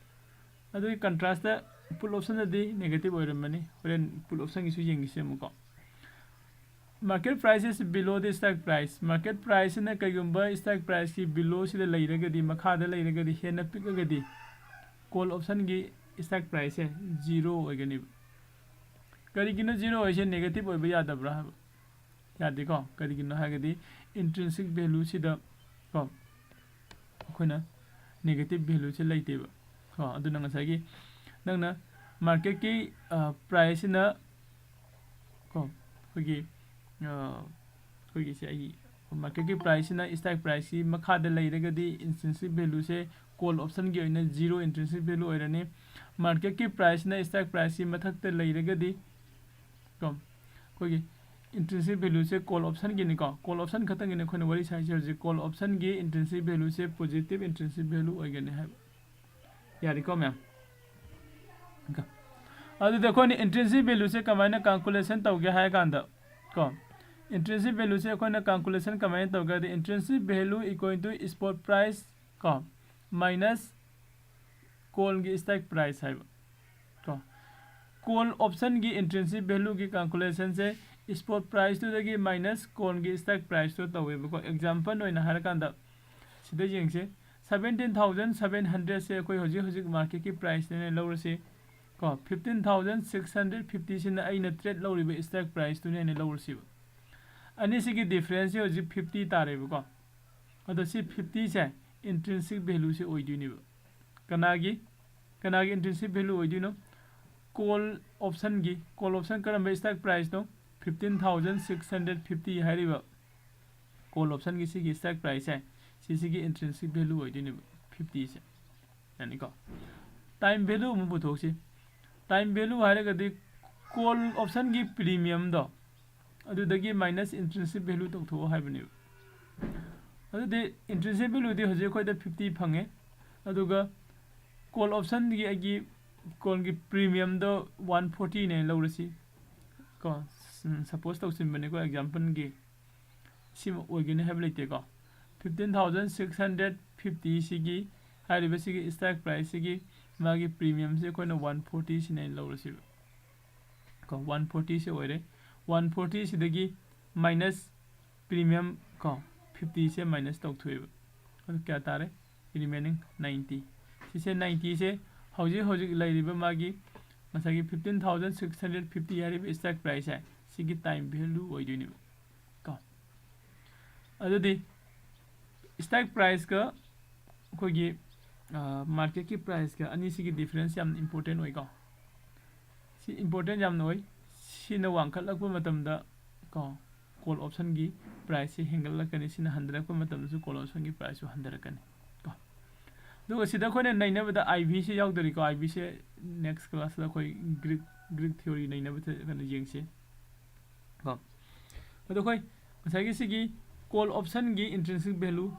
ꯑꯗꯨꯒꯤ contrastꯇ put optionꯗꯗꯤ negative ꯑꯣꯏꯔꯝꯃꯅꯤ꯫ ꯍꯣꯔꯦꯟ put optionꯒꯤꯁꯨ ꯌꯦꯡꯈꯤꯁꯦ ꯑꯃꯨꯛꯀꯣ꯫ Market price is below the strike price꯫ Market priceꯁꯤꯅ ꯀꯩꯒꯨꯝꯕ strike priceꯀꯤ belowꯁꯤꯗ ꯂꯩꯔꯒꯗꯤ, ꯃꯈꯥꯗ ꯂꯩꯔꯒꯗꯤ, ꯍꯦꯟꯅ ꯄꯤꯛꯑꯒꯗꯤ call optionꯒꯤ strike priceꯁꯦ zero ꯑꯣꯏꯒꯅꯦꯕ꯫ ꯀꯔꯤꯒꯤꯅꯣ zero ꯑꯣꯏꯁꯦ? Negative ꯑꯣꯏꯕ ꯌꯥꯗꯕ꯭ꯔꯥ ꯍꯥꯏꯕ? ꯌꯥꯗꯦꯀꯣ꯫ ꯀꯔꯤꯒꯤꯅꯣ ꯍꯥꯏꯔꯒꯗꯤ intrinsic valueꯁꯤꯗ ꯀꯣ, ꯑꯩꯈꯣꯏꯅ negative valueꯁꯦ ꯂꯩꯇꯦꯕ ꯀꯣ꯫ ꯑꯗꯨꯅ ꯉꯁꯥꯏꯒꯤ ꯅꯪꯅ marketꯀꯤ priceꯁꯤꯅ ꯀꯣ, ꯑꯩꯈꯣꯏꯒꯤ ꯑꯩꯈꯣꯏꯒꯤꯁꯦ ꯑꯩ marketꯀꯤ priceꯁꯤꯅ strike priceꯀꯤ ꯃꯈꯥꯗ ꯂꯩꯔꯒꯗꯤ intrinsic valueꯁꯦ call optionꯒꯤ ꯑꯣꯏꯅ zero intrinsic value ꯑꯣꯏꯔꯅꯤ꯫ Marketꯀꯤ priceꯁꯤꯅ strike priceꯀꯤ ꯃꯊꯛꯇ ꯂꯩꯔꯒꯗꯤ ꯀꯣ, ꯑꯩꯈꯣꯏꯒꯤ intrinsic valueꯁꯦ call optionꯒꯤꯅꯤꯀꯣ꯫ Call option ꯈꯛꯇꯪꯒꯤꯅꯤ ꯑꯩꯈꯣꯏꯅ ꯋꯥꯔꯤ ꯁꯥꯏꯁꯦ ꯍꯧꯖꯤꯛ꯫ Call optionꯒꯤ intrinsic valueꯁꯦ positive intrinsic value ꯑꯣꯏꯒꯅꯤ ꯍꯥꯏꯕ꯫ ꯌꯥꯔꯦꯀꯣ ꯃꯌꯥꯝ? ꯑꯗꯨꯗꯤ ꯑꯩꯈꯣꯏꯅ intrinsic valueꯁꯦ ꯀꯃꯥꯏꯅ calculation ꯇꯧꯒꯦ ꯍꯥꯏ ꯀꯥꯟꯗ ꯀꯣ, intrinsic valueꯁꯦ ꯑꯩꯈꯣꯏꯅ calculation ꯀꯃꯥꯏꯅ ꯇꯧꯒꯦ ꯍꯥꯏꯗꯤ intrinsic value equal to spot price ꯀꯣ, minus callꯒꯤ strike price ꯍꯥꯏꯕ ꯀꯣ꯫ Call optionꯒꯤ intrinsic valueꯒꯤ calculationꯁꯦ spot priceꯇꯨꯗꯒꯤ minus callꯒꯤ strike priceꯇꯣ ꯇꯧꯋꯦꯕꯀꯣ꯫ Example ꯑꯣꯏꯅ ꯍꯥꯏꯔꯀꯥꯟꯗ ꯁꯤꯗ ꯌꯦꯡꯁꯦ, seventeen thousand seven hundredꯁꯦ ꯑꯩꯈꯣꯏ ꯍꯧꯖꯤꯛ ꯍꯧꯖꯤꯛ marketꯀꯤ priceꯅꯦꯅ ꯂꯧꯔꯁꯤ ꯀꯣ꯫ Fifteen thousand six hundred fiftyꯁꯤꯅ ꯑꯩꯅ trade ꯂꯧꯔꯤꯕ strike priceꯇꯨꯅꯦꯅ ꯂꯧꯔꯁꯤꯕ꯫ ꯑꯅꯤꯁꯤꯒꯤ differenceꯁꯦ ꯍꯧꯖꯤꯛ fifty ꯇꯥꯔꯦꯕꯀꯣ꯫ ꯑꯗꯣ ꯁꯤ fiftyꯁꯦ intrinsic valueꯁꯦ ꯑꯣꯏꯗꯣꯏꯅꯦꯕ꯫ ꯀꯅꯥꯒꯤ ꯀꯅꯥꯒꯤ intrinsic value ꯑꯣꯏꯗꯣꯏꯅꯣ? Call optionꯒꯤ꯫ Call option ꯀꯔꯝꯕ strike priceꯅꯣ? Fifteen thousand six hundred fifty ꯍꯥꯏꯔꯤꯕ call optionꯒꯤ ꯁꯤꯒꯤ strike priceꯁꯦ, ꯁꯤꯁꯤꯒꯤ intrinsic value ꯑꯣꯏꯗꯣꯏꯅꯦꯕ fiftyꯁꯦ꯫ ꯌꯥꯅꯤꯀꯣ? Time value ꯑꯃꯨꯛ ꯄꯨꯊꯣꯛꯁꯤ꯫ Time value ꯍꯥꯏꯔꯒꯗꯤ call optionꯒꯤ premiumꯗꯣ ꯑꯗꯨꯗꯒꯤ minus intrinsic value ꯇꯧꯊꯣꯛꯑꯣ ꯍꯥꯏꯕꯅꯦꯕ꯫ ꯑꯗꯨꯗꯤ intrinsic value ꯗꯤ ꯍꯧꯖꯤꯛ ꯑꯩꯈꯣꯏꯗ fifty ꯐꯪꯉꯦ꯫ ꯑꯗꯨꯒ call option ꯒꯤ ꯑꯩꯒꯤ call ꯒꯤ premium ꯗꯣ one forty ꯅꯦ ꯂꯧꯔꯁꯤ꯫ ꯀꯣ, suppose ꯇꯧꯁꯤꯟꯕꯅꯤꯀꯣ, example ꯒꯤ꯫ ꯁꯤꯃ ꯑꯣꯏꯒꯅꯤ ꯍꯥꯏꯕ ꯂꯩꯇꯦꯀꯣ꯫ Fifteen thousand six hundred fifty ꯁꯤꯒꯤ, ꯍꯥꯏꯔꯤꯕ ꯁꯤꯒꯤ strike price ꯁꯤꯒꯤ ꯃꯥꯒꯤ premium ꯁꯦ ꯑꯩꯈꯣꯏꯅ one forty ꯁꯤꯅ ꯂꯧꯔꯁꯤꯕ꯫ ꯀꯣ, one forty ꯁꯦ ꯑꯣꯏꯔꯦ꯫ One forty ꯁꯤꯗꯒꯤ minus premium ꯀꯣ, fifty ꯁꯦ minus ꯇꯧꯊꯣꯛꯑꯦꯕ꯫ ꯑꯗꯨ ꯀꯌꯥ ꯇꯥꯔꯦ? Remaining ninety꯫ ꯁꯤꯁꯦ ninety ꯁꯦ ꯍꯧꯖꯤꯛ ꯍꯧꯖꯤꯛ ꯂꯩꯔꯤꯕ ꯃꯥꯒꯤ ꯉꯁꯥꯏꯒꯤ fifteen thousand six hundred fifty ꯍꯥꯏꯔꯤꯕ strike price ꯁꯦ, ꯁꯤꯒꯤ time value ꯑꯣꯏꯗꯣꯏꯅꯦꯕ꯫ ꯀꯣ꯫ ꯑꯗꯨꯗꯤ strike price ꯀ ꯑꯩꯈꯣꯏꯒꯤ, ꯑ, market ꯀꯤ price ꯀ ꯑꯅꯤꯁꯤꯒꯤ difference ꯌꯥꯝ important ꯑꯣꯏꯀꯣ꯫ ꯁꯤ important ꯌꯥꯝꯅ ꯑꯣꯏ꯫ ꯁꯤꯅ ꯋꯥꯡꯈꯠꯂꯛꯄ ꯃꯇꯝꯗ ꯀꯣ, call option ꯒꯤ price ꯁꯤ ꯍꯦꯟꯒꯠꯂꯛꯀꯅꯤ, ꯁꯤꯅ ꯍꯟꯊꯔꯛꯄ ꯃꯇꯝꯗꯁꯨ call option ꯒꯤ price ꯁꯨ ꯍꯟꯊꯔꯛꯀꯅꯤ ꯀꯣ꯫ ꯑꯗꯨꯒ ꯁꯤꯗ ꯑꯩꯈꯣꯏꯅ ꯅꯩꯅꯕꯗ I V say ꯌꯥꯎꯗꯣꯔꯤꯀꯣ꯫ I V say next class ꯗ ꯑꯩꯈꯣꯏ Greek, Greek theory ꯅꯩꯅꯕꯗ ꯀꯩꯅꯣ ꯌꯦꯡꯁꯤ ꯀꯣ꯫ ꯑꯗꯣ ꯑꯩꯈꯣꯏ ꯉꯁꯥꯏꯒꯤ ꯁꯤꯒꯤ call option ꯒꯤ intrinsic value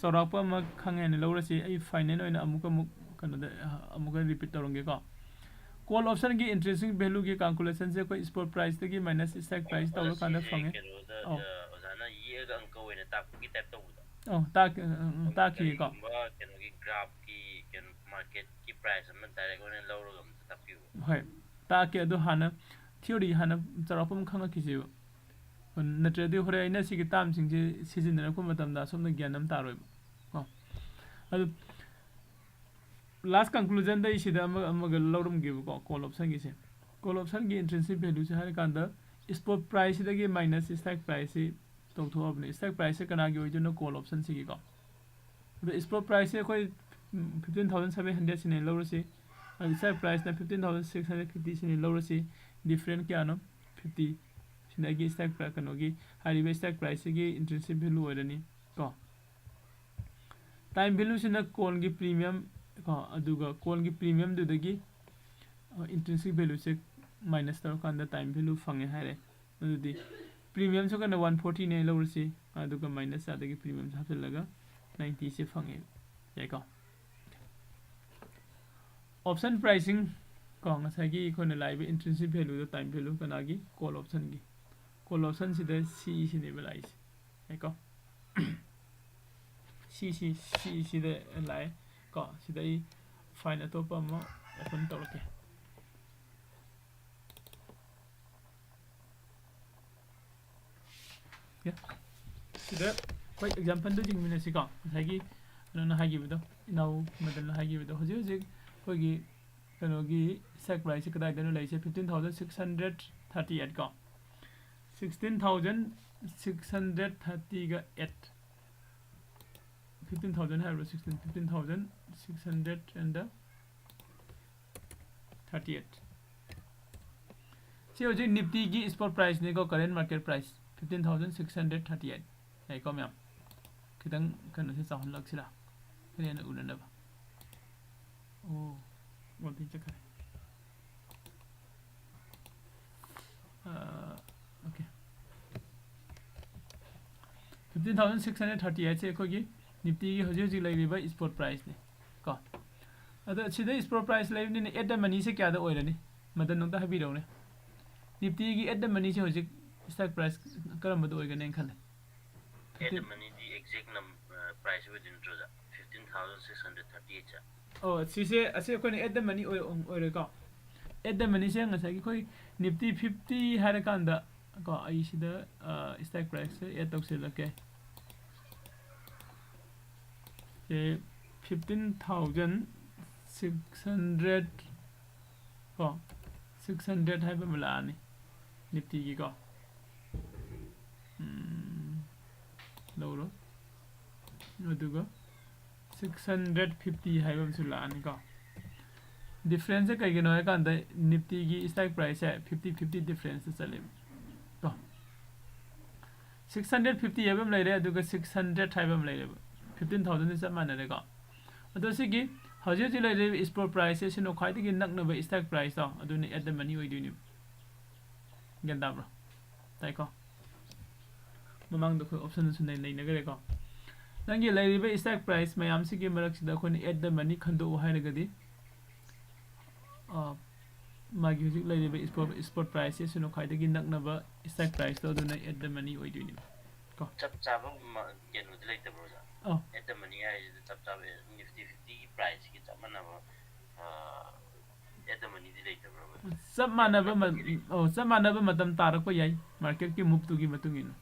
ꯆꯥꯎꯔꯥꯛꯄ ꯑꯃ ꯈꯪꯉꯦ ꯍꯥꯏꯅ ꯂꯧꯔꯁꯤ꯫ ꯑꯩ final ꯑꯣꯏꯅ ꯑꯃꯨꯛꯀ ꯑꯃꯨꯛ ꯀꯩꯅꯣꯗ, ꯑ, ꯑꯃꯨꯛꯀ repeat ꯇꯧꯔꯝꯒꯦꯀꯣ꯫ Call option ꯒꯤ intrinsic value ꯒꯤ calculation ꯁꯦ ꯑꯩꯈꯣꯏ spot price ꯇꯒꯤ minus strike price ꯇꯧꯔꯀꯥꯟꯗ ꯁꯤꯁꯦ ꯐꯪꯉꯦ꯫ ꯀꯩꯅꯣꯗ, ꯑꯧ꯫ ꯑ, ꯑꯣꯖꯥꯅ ꯌꯦꯛꯑꯒ ꯑꯪꯀ ꯑꯣꯏꯅ ꯇꯥꯛꯄꯒꯤ type ꯇꯧꯕꯗꯣ꯫ ꯑꯧ, ꯇꯥꯛ-, ꯑ, ꯑ, ꯇꯥꯛꯈꯤꯒꯦꯀꯣ꯫ ꯀꯔꯤꯒꯨꯝꯕ ꯀꯩꯅꯣꯒꯤ graph ꯀꯤ ꯀꯩꯅꯣ market ꯀꯤ price ꯑꯃ direct ꯑꯣꯏꯅ ꯂꯧꯔꯒ ꯑꯝꯇ ꯇꯥꯛꯄꯤꯌꯨ꯫ ꯍꯣꯏ, ꯇꯥꯛꯀꯦ꯫ ꯑꯗꯨ ꯍꯥꯟꯅ theory ꯍꯥꯟꯅ ꯆꯥꯎꯔꯥꯛꯄ ꯑꯃ ꯈꯪꯉꯛꯈꯤꯁꯦꯕ꯫ ꯅꯠꯇ꯭ꯔꯗꯤ ꯍꯣꯔꯦꯟ ꯑꯩꯅ ꯁꯤꯒꯤ term ꯁꯤꯡꯁꯦ ꯁꯤꯖꯤꯟꯅꯔꯛꯄ ꯃꯇꯝꯗ ꯑꯁꯣꯝꯗ ꯒ꯭ꯌꯥꯟ ꯑꯃ ꯇꯥꯔꯣꯏꯕ꯫ ꯀꯣ꯫ ꯑꯗꯨ last conclusion ꯗ ꯑꯩ ꯁꯤꯗ ꯑꯃꯒ ꯑꯃꯒ ꯂꯧꯔꯝꯒꯦꯕꯀꯣ, call option ꯒꯤꯁꯦ꯫ Call option ꯒꯤ intrinsic value ꯁꯦ ꯍꯥꯏꯔꯀꯥꯟꯗ spot price ꯁꯤꯗꯒꯤ minus strike price ꯁꯤ ꯇꯧꯊꯣꯛꯑꯕꯅꯦ꯫ Strike price ꯁꯦ ꯀꯅꯥꯒꯤ ꯑꯣꯏꯗꯣꯏꯅꯣ? Call option ꯁꯤꯒꯤꯀꯣ꯫ ꯑꯗꯣ spot price ꯁꯦ ꯑꯩꯈꯣꯏ, ꯎꯝ, fifteen thousand seven hundred ꯁꯤꯅꯦ ꯂꯧꯔꯁꯤ꯫ ꯑꯗꯨ strike price ꯅ fifteen thousand six hundred fifty ꯁꯤꯅꯦ ꯂꯧꯔꯁꯤ꯫ Different ꯀꯌꯥꯅꯣ? Fifty꯫ ꯁꯤꯅ ꯑꯩꯒꯤ strike price, ꯀꯩꯅꯣꯒꯤ, ꯍꯥꯏꯔꯤꯕ strike price ꯁꯤꯒꯤ intrinsic value ꯑꯣꯏꯔꯅꯤ ꯀꯣ꯫ Time value ꯁꯤꯅ call ꯒꯤ premium ꯀꯣ, ꯑꯗꯨꯒ call ꯒꯤ premium ꯗꯨꯗꯒꯤ, ꯑ, intrinsic value ꯁꯦ minus ꯇꯧꯔꯀꯥꯟꯗ time value ꯐꯪꯉꯦ ꯍꯥꯏꯔꯦ꯫ ꯑꯗꯨꯗꯤ premium ꯁꯨ ꯀꯩꯅꯣ one forty ꯅꯦ ꯂꯧꯔꯁꯤ꯫ ꯑꯗꯨꯒ ꯃꯥꯏꯅꯁ ꯑꯗꯒꯤ ꯄ꯭ꯔꯤꯃꯤꯌꯝꯁꯨ ꯍꯥꯞꯆꯤꯜꯂꯒ ꯅꯥꯏꯟꯇꯤꯁꯦ ꯐꯪꯉꯦ꯫ ꯌꯥꯏꯀꯣ? ꯑꯣꯞꯁꯟ ꯄ꯭ꯔꯥꯏꯁꯤꯡ ꯀꯣ, ꯉꯁꯥꯏꯒꯤ ꯑꯩꯈꯣꯏꯅ ꯂꯥꯛꯏꯕ ꯏꯟꯇ꯭ꯔꯤꯟꯁꯤꯛ ꯚꯦꯂꯨꯗꯣ ꯇꯥꯏꯝ ꯚꯦꯂꯨ ꯀꯅꯥꯒꯤ? ꯀꯣꯜ ꯑꯣꯞꯁꯟꯒꯤ꯫ ꯀꯣꯜ ꯑꯣꯞꯁꯟꯁꯤꯗ ꯁꯤꯁꯤꯅꯦꯕ ꯂꯥꯛꯏꯁꯦ꯫ ꯌꯥꯏꯀꯣ? ꯁꯤ ꯁꯤ ꯁꯤ ꯁꯤꯗ ꯂꯥꯛꯑꯦ ꯀꯣ꯫ ꯁꯤꯗ ꯑꯩ ꯐꯥꯏꯜ ꯑꯇꯣꯞꯄ ꯑꯃ ꯑꯣꯄꯟ ꯇꯧꯔꯛꯀꯦ꯫ ꯁꯤꯗ ꯑꯩꯈꯣꯏ ꯑꯦꯛꯖꯥꯝꯄꯜꯗꯨ ꯌꯦꯡꯃꯤꯟꯅꯁꯤꯀꯣ꯫ ꯉꯁꯥꯏꯒꯤ ꯀꯩꯅꯣꯅ ꯍꯥꯏꯈꯤꯕꯗꯣ, ꯏꯅꯥꯎ ꯃꯗꯟꯅ ꯍꯥꯏꯈꯤꯕꯗꯣ, ꯍꯧꯖꯤꯛ ꯍꯧꯖꯤꯛ ꯑꯩꯈꯣꯏꯒꯤ ꯀꯩꯅꯣꯒꯤ ꯁ꯭ꯇꯣꯛ ꯄ꯭ꯔꯥꯏꯁꯁꯦ ꯀꯗꯥꯏꯗꯅꯣ ꯂꯩꯔꯤꯁꯦ? Fifteen thousand six hundred thirty eight ꯀꯣ꯫ Sixteen thousand six hundred thirty eight꯫ Fifteen thousand ꯍꯥꯏꯕ꯭ꯔꯣ? Sixteen, fifteen thousand six hundred and thirty eight꯫ ꯁꯤ ꯍꯧꯖꯤꯛ ꯅꯤꯐꯇꯤꯒꯤ ꯁ꯭ꯄꯣꯠ ꯄ꯭ꯔꯥꯏꯁꯅꯤꯀꯣ, current market price fifteen thousand six hundred thirty eight꯫ ꯌꯥꯏꯀꯣ ꯃꯌꯥꯝ? ꯈꯤꯇꯪ ꯀꯩꯅꯣꯁꯦ ꯆꯥꯎꯍꯜꯂꯛꯁꯤꯔꯥ? ꯈꯔ ꯍꯦꯟꯅ ꯎꯅꯅꯕ꯫ ꯑꯣ, ꯑꯣꯗꯤ ꯆꯠꯈ꯭ꯔꯦ꯫ ꯑꯥ, okay. Fifteen thousand six hundred thirty eight ꯁꯦ ꯑꯩꯈꯣꯏꯒꯤ ꯅꯤꯐꯇꯤꯒꯤ ꯍꯧꯖꯤꯛ ꯍꯧꯖꯤꯛ ꯂꯩꯔꯤꯕ ꯁ꯭ꯄꯣꯠ ꯄ꯭ꯔꯥꯏꯁꯅꯤ ꯀꯣ꯫ ꯑꯗꯣ ꯁꯤꯗ ꯁ꯭ꯄꯣꯠ ꯄ꯭ꯔꯥꯏꯁ ꯂꯩꯕꯅꯤꯅ at the money ꯁꯦ ꯀꯌꯥꯗ ꯑꯣꯏꯔꯅꯤ? ꯃꯗꯟ ꯑꯝꯇ ꯍꯥꯏꯕꯤꯔꯛꯎꯅꯦ꯫ ꯅꯤꯐꯇꯤꯒꯤ at the money ꯁꯦ ꯍꯧꯖꯤꯛ ꯁ꯭ꯇꯣꯛ ꯄ꯭ꯔꯥꯏꯁ ꯀꯔꯝꯕꯗ ꯑꯣꯏꯒꯅꯤ ꯈꯜꯂꯦ? At the money D exact ꯅꯝ-, ꯑ, ꯄ꯭ꯔꯥꯏꯁ ꯑꯣꯏꯗꯣꯏ ꯅꯠꯇ꯭ꯔꯣ, ꯑꯣꯖꯥ? Fifteen thousand six hundred thirty eight ꯁꯦ꯫ ꯑꯣ, ꯁꯤꯁꯦ, ꯑꯁꯤ ꯑꯩꯈꯣꯏꯅ at the money ꯑꯣꯏ-, ꯑꯣꯏꯔꯣꯏꯀꯣ? At the money ꯁꯦ ꯉꯁꯥꯏꯒꯤ ꯑꯩꯈꯣꯏ ꯅꯤꯐꯇꯤ ꯐꯤꯐꯇꯤ ꯍꯥꯏꯔꯀꯥꯟꯗ ꯀꯣ, ꯑꯩ ꯁꯤꯗ, ꯑ, ꯁ꯭ꯇꯣꯛ ꯄ꯭ꯔꯥꯏꯁꯁꯦ add ꯇꯧꯁꯤꯜꯂꯛꯀꯦ꯫ ꯁꯦ fifteen thousand six hundred ꯀꯣ, six hundred ꯍꯥꯏꯕ ꯑꯃ ꯂꯥꯛꯑꯅꯤ ꯅꯤꯐꯇꯤꯒꯤꯀꯣ꯫ ꯎꯝ, ꯂꯧꯔꯣ꯫ ꯑꯗꯨꯒ six hundred fifty ꯍꯥꯏꯕ ꯑꯃꯁꯨ ꯂꯥꯛꯑꯅꯤꯀꯣ꯫ ꯗꯤꯐ꯭ꯔꯦꯟꯁꯁꯦ ꯀꯩꯒꯤꯅꯣ ꯍꯥꯏꯀꯥꯟꯗ ꯅꯤꯐꯇꯤꯒꯤ ꯁ꯭ꯇꯣꯛ ꯄ꯭ꯔꯥꯏꯁꯁꯦ fifty fifty ꯗꯤꯐ꯭ꯔꯦꯟꯁꯇ ꯆꯠꯂꯦꯕ ꯀꯣ꯫ Six hundred fifty ꯍꯥꯏꯕ ꯑꯃ ꯂꯩꯔꯦ, ꯑꯗꯨꯒ six hundred ꯍꯥꯏꯕ ꯑꯃ ꯂꯩꯔꯦꯕ꯫ Fifteen thousand ꯗꯤ ꯆꯞ ꯃꯥꯟꯅꯔꯦꯀꯣ꯫ ꯑꯗꯣ ꯁꯤꯒꯤ ꯍꯧꯖꯤꯛ ꯍꯧꯖꯤꯛ ꯂꯩꯔꯤꯕ ꯁ꯭ꯄꯣꯠ ꯄ꯭ꯔꯥꯏꯁꯁꯦ ꯁꯤꯅ ꯈ꯭ꯋꯥꯏꯗꯒꯤ ꯅꯛꯅꯕ ꯁ꯭ꯇꯣꯛ ꯄ꯭ꯔꯥꯏꯁꯇꯣ ꯑꯗꯨꯅ at the money ꯑꯣꯏꯗꯣꯏꯅꯦꯕ꯫ ꯒ꯭ꯌꯥꯟ ꯇꯥꯕ꯭ꯔꯣ? ꯇꯥꯏꯀꯣ? ꯃꯃꯥꯡꯗ ꯑꯩꯈꯣꯏ option ꯁꯨ ꯅꯩ- ꯅꯩꯅꯈ꯭ꯔꯦꯀꯣ꯫ ꯅꯪꯒꯤ ꯂꯩꯔꯤꯕ stock price ꯃꯌꯥꯝꯁꯤꯒꯤ ꯃꯔꯛꯁꯤꯗ ꯑꯩꯈꯣꯏꯅ at the money ꯈꯟꯗꯣꯛꯎ ꯍꯥꯏꯔꯒꯗꯤ, ꯑ, ꯃꯥꯒꯤ ꯍꯧꯖꯤꯛ ꯂꯩꯔꯤꯕ spot, spot price ꯁꯤꯅ ꯈ꯭ꯋꯥꯏꯗꯒꯤ ꯅꯛꯅꯕ stock price ꯇꯣ, ꯑꯗꯨꯅ at the money ꯑꯣꯏꯗꯣꯏꯅꯦꯕ ꯀꯣ꯫ ꯆꯞ ꯆꯥꯕ ꯃ- ꯀꯩꯅꯣꯗꯤ ꯂꯩꯇꯕ꯭ꯔꯣ ꯑꯣꯖꯥ? ꯑꯧ꯫ At the money ꯍꯥꯏꯁꯤꯗ ꯆꯞ ꯆꯥꯕ Nifty fifty ꯒꯤ price ꯀꯤ ꯆꯞ ꯃꯥꯟꯅꯕ at the money ꯗꯤ ꯂꯩꯇꯕ꯭ꯔꯕ? ꯆꯞ ꯃꯥꯟꯅꯕ ꯃ- ꯑꯧ, ꯆꯞ ꯃꯥꯟꯅꯕ ꯃꯇꯝ ꯇꯥꯔꯛꯄ ꯌꯥꯏ, market ꯀꯤ move ꯇꯨꯒꯤ ꯃꯇꯨꯡ ꯏꯟꯅ꯫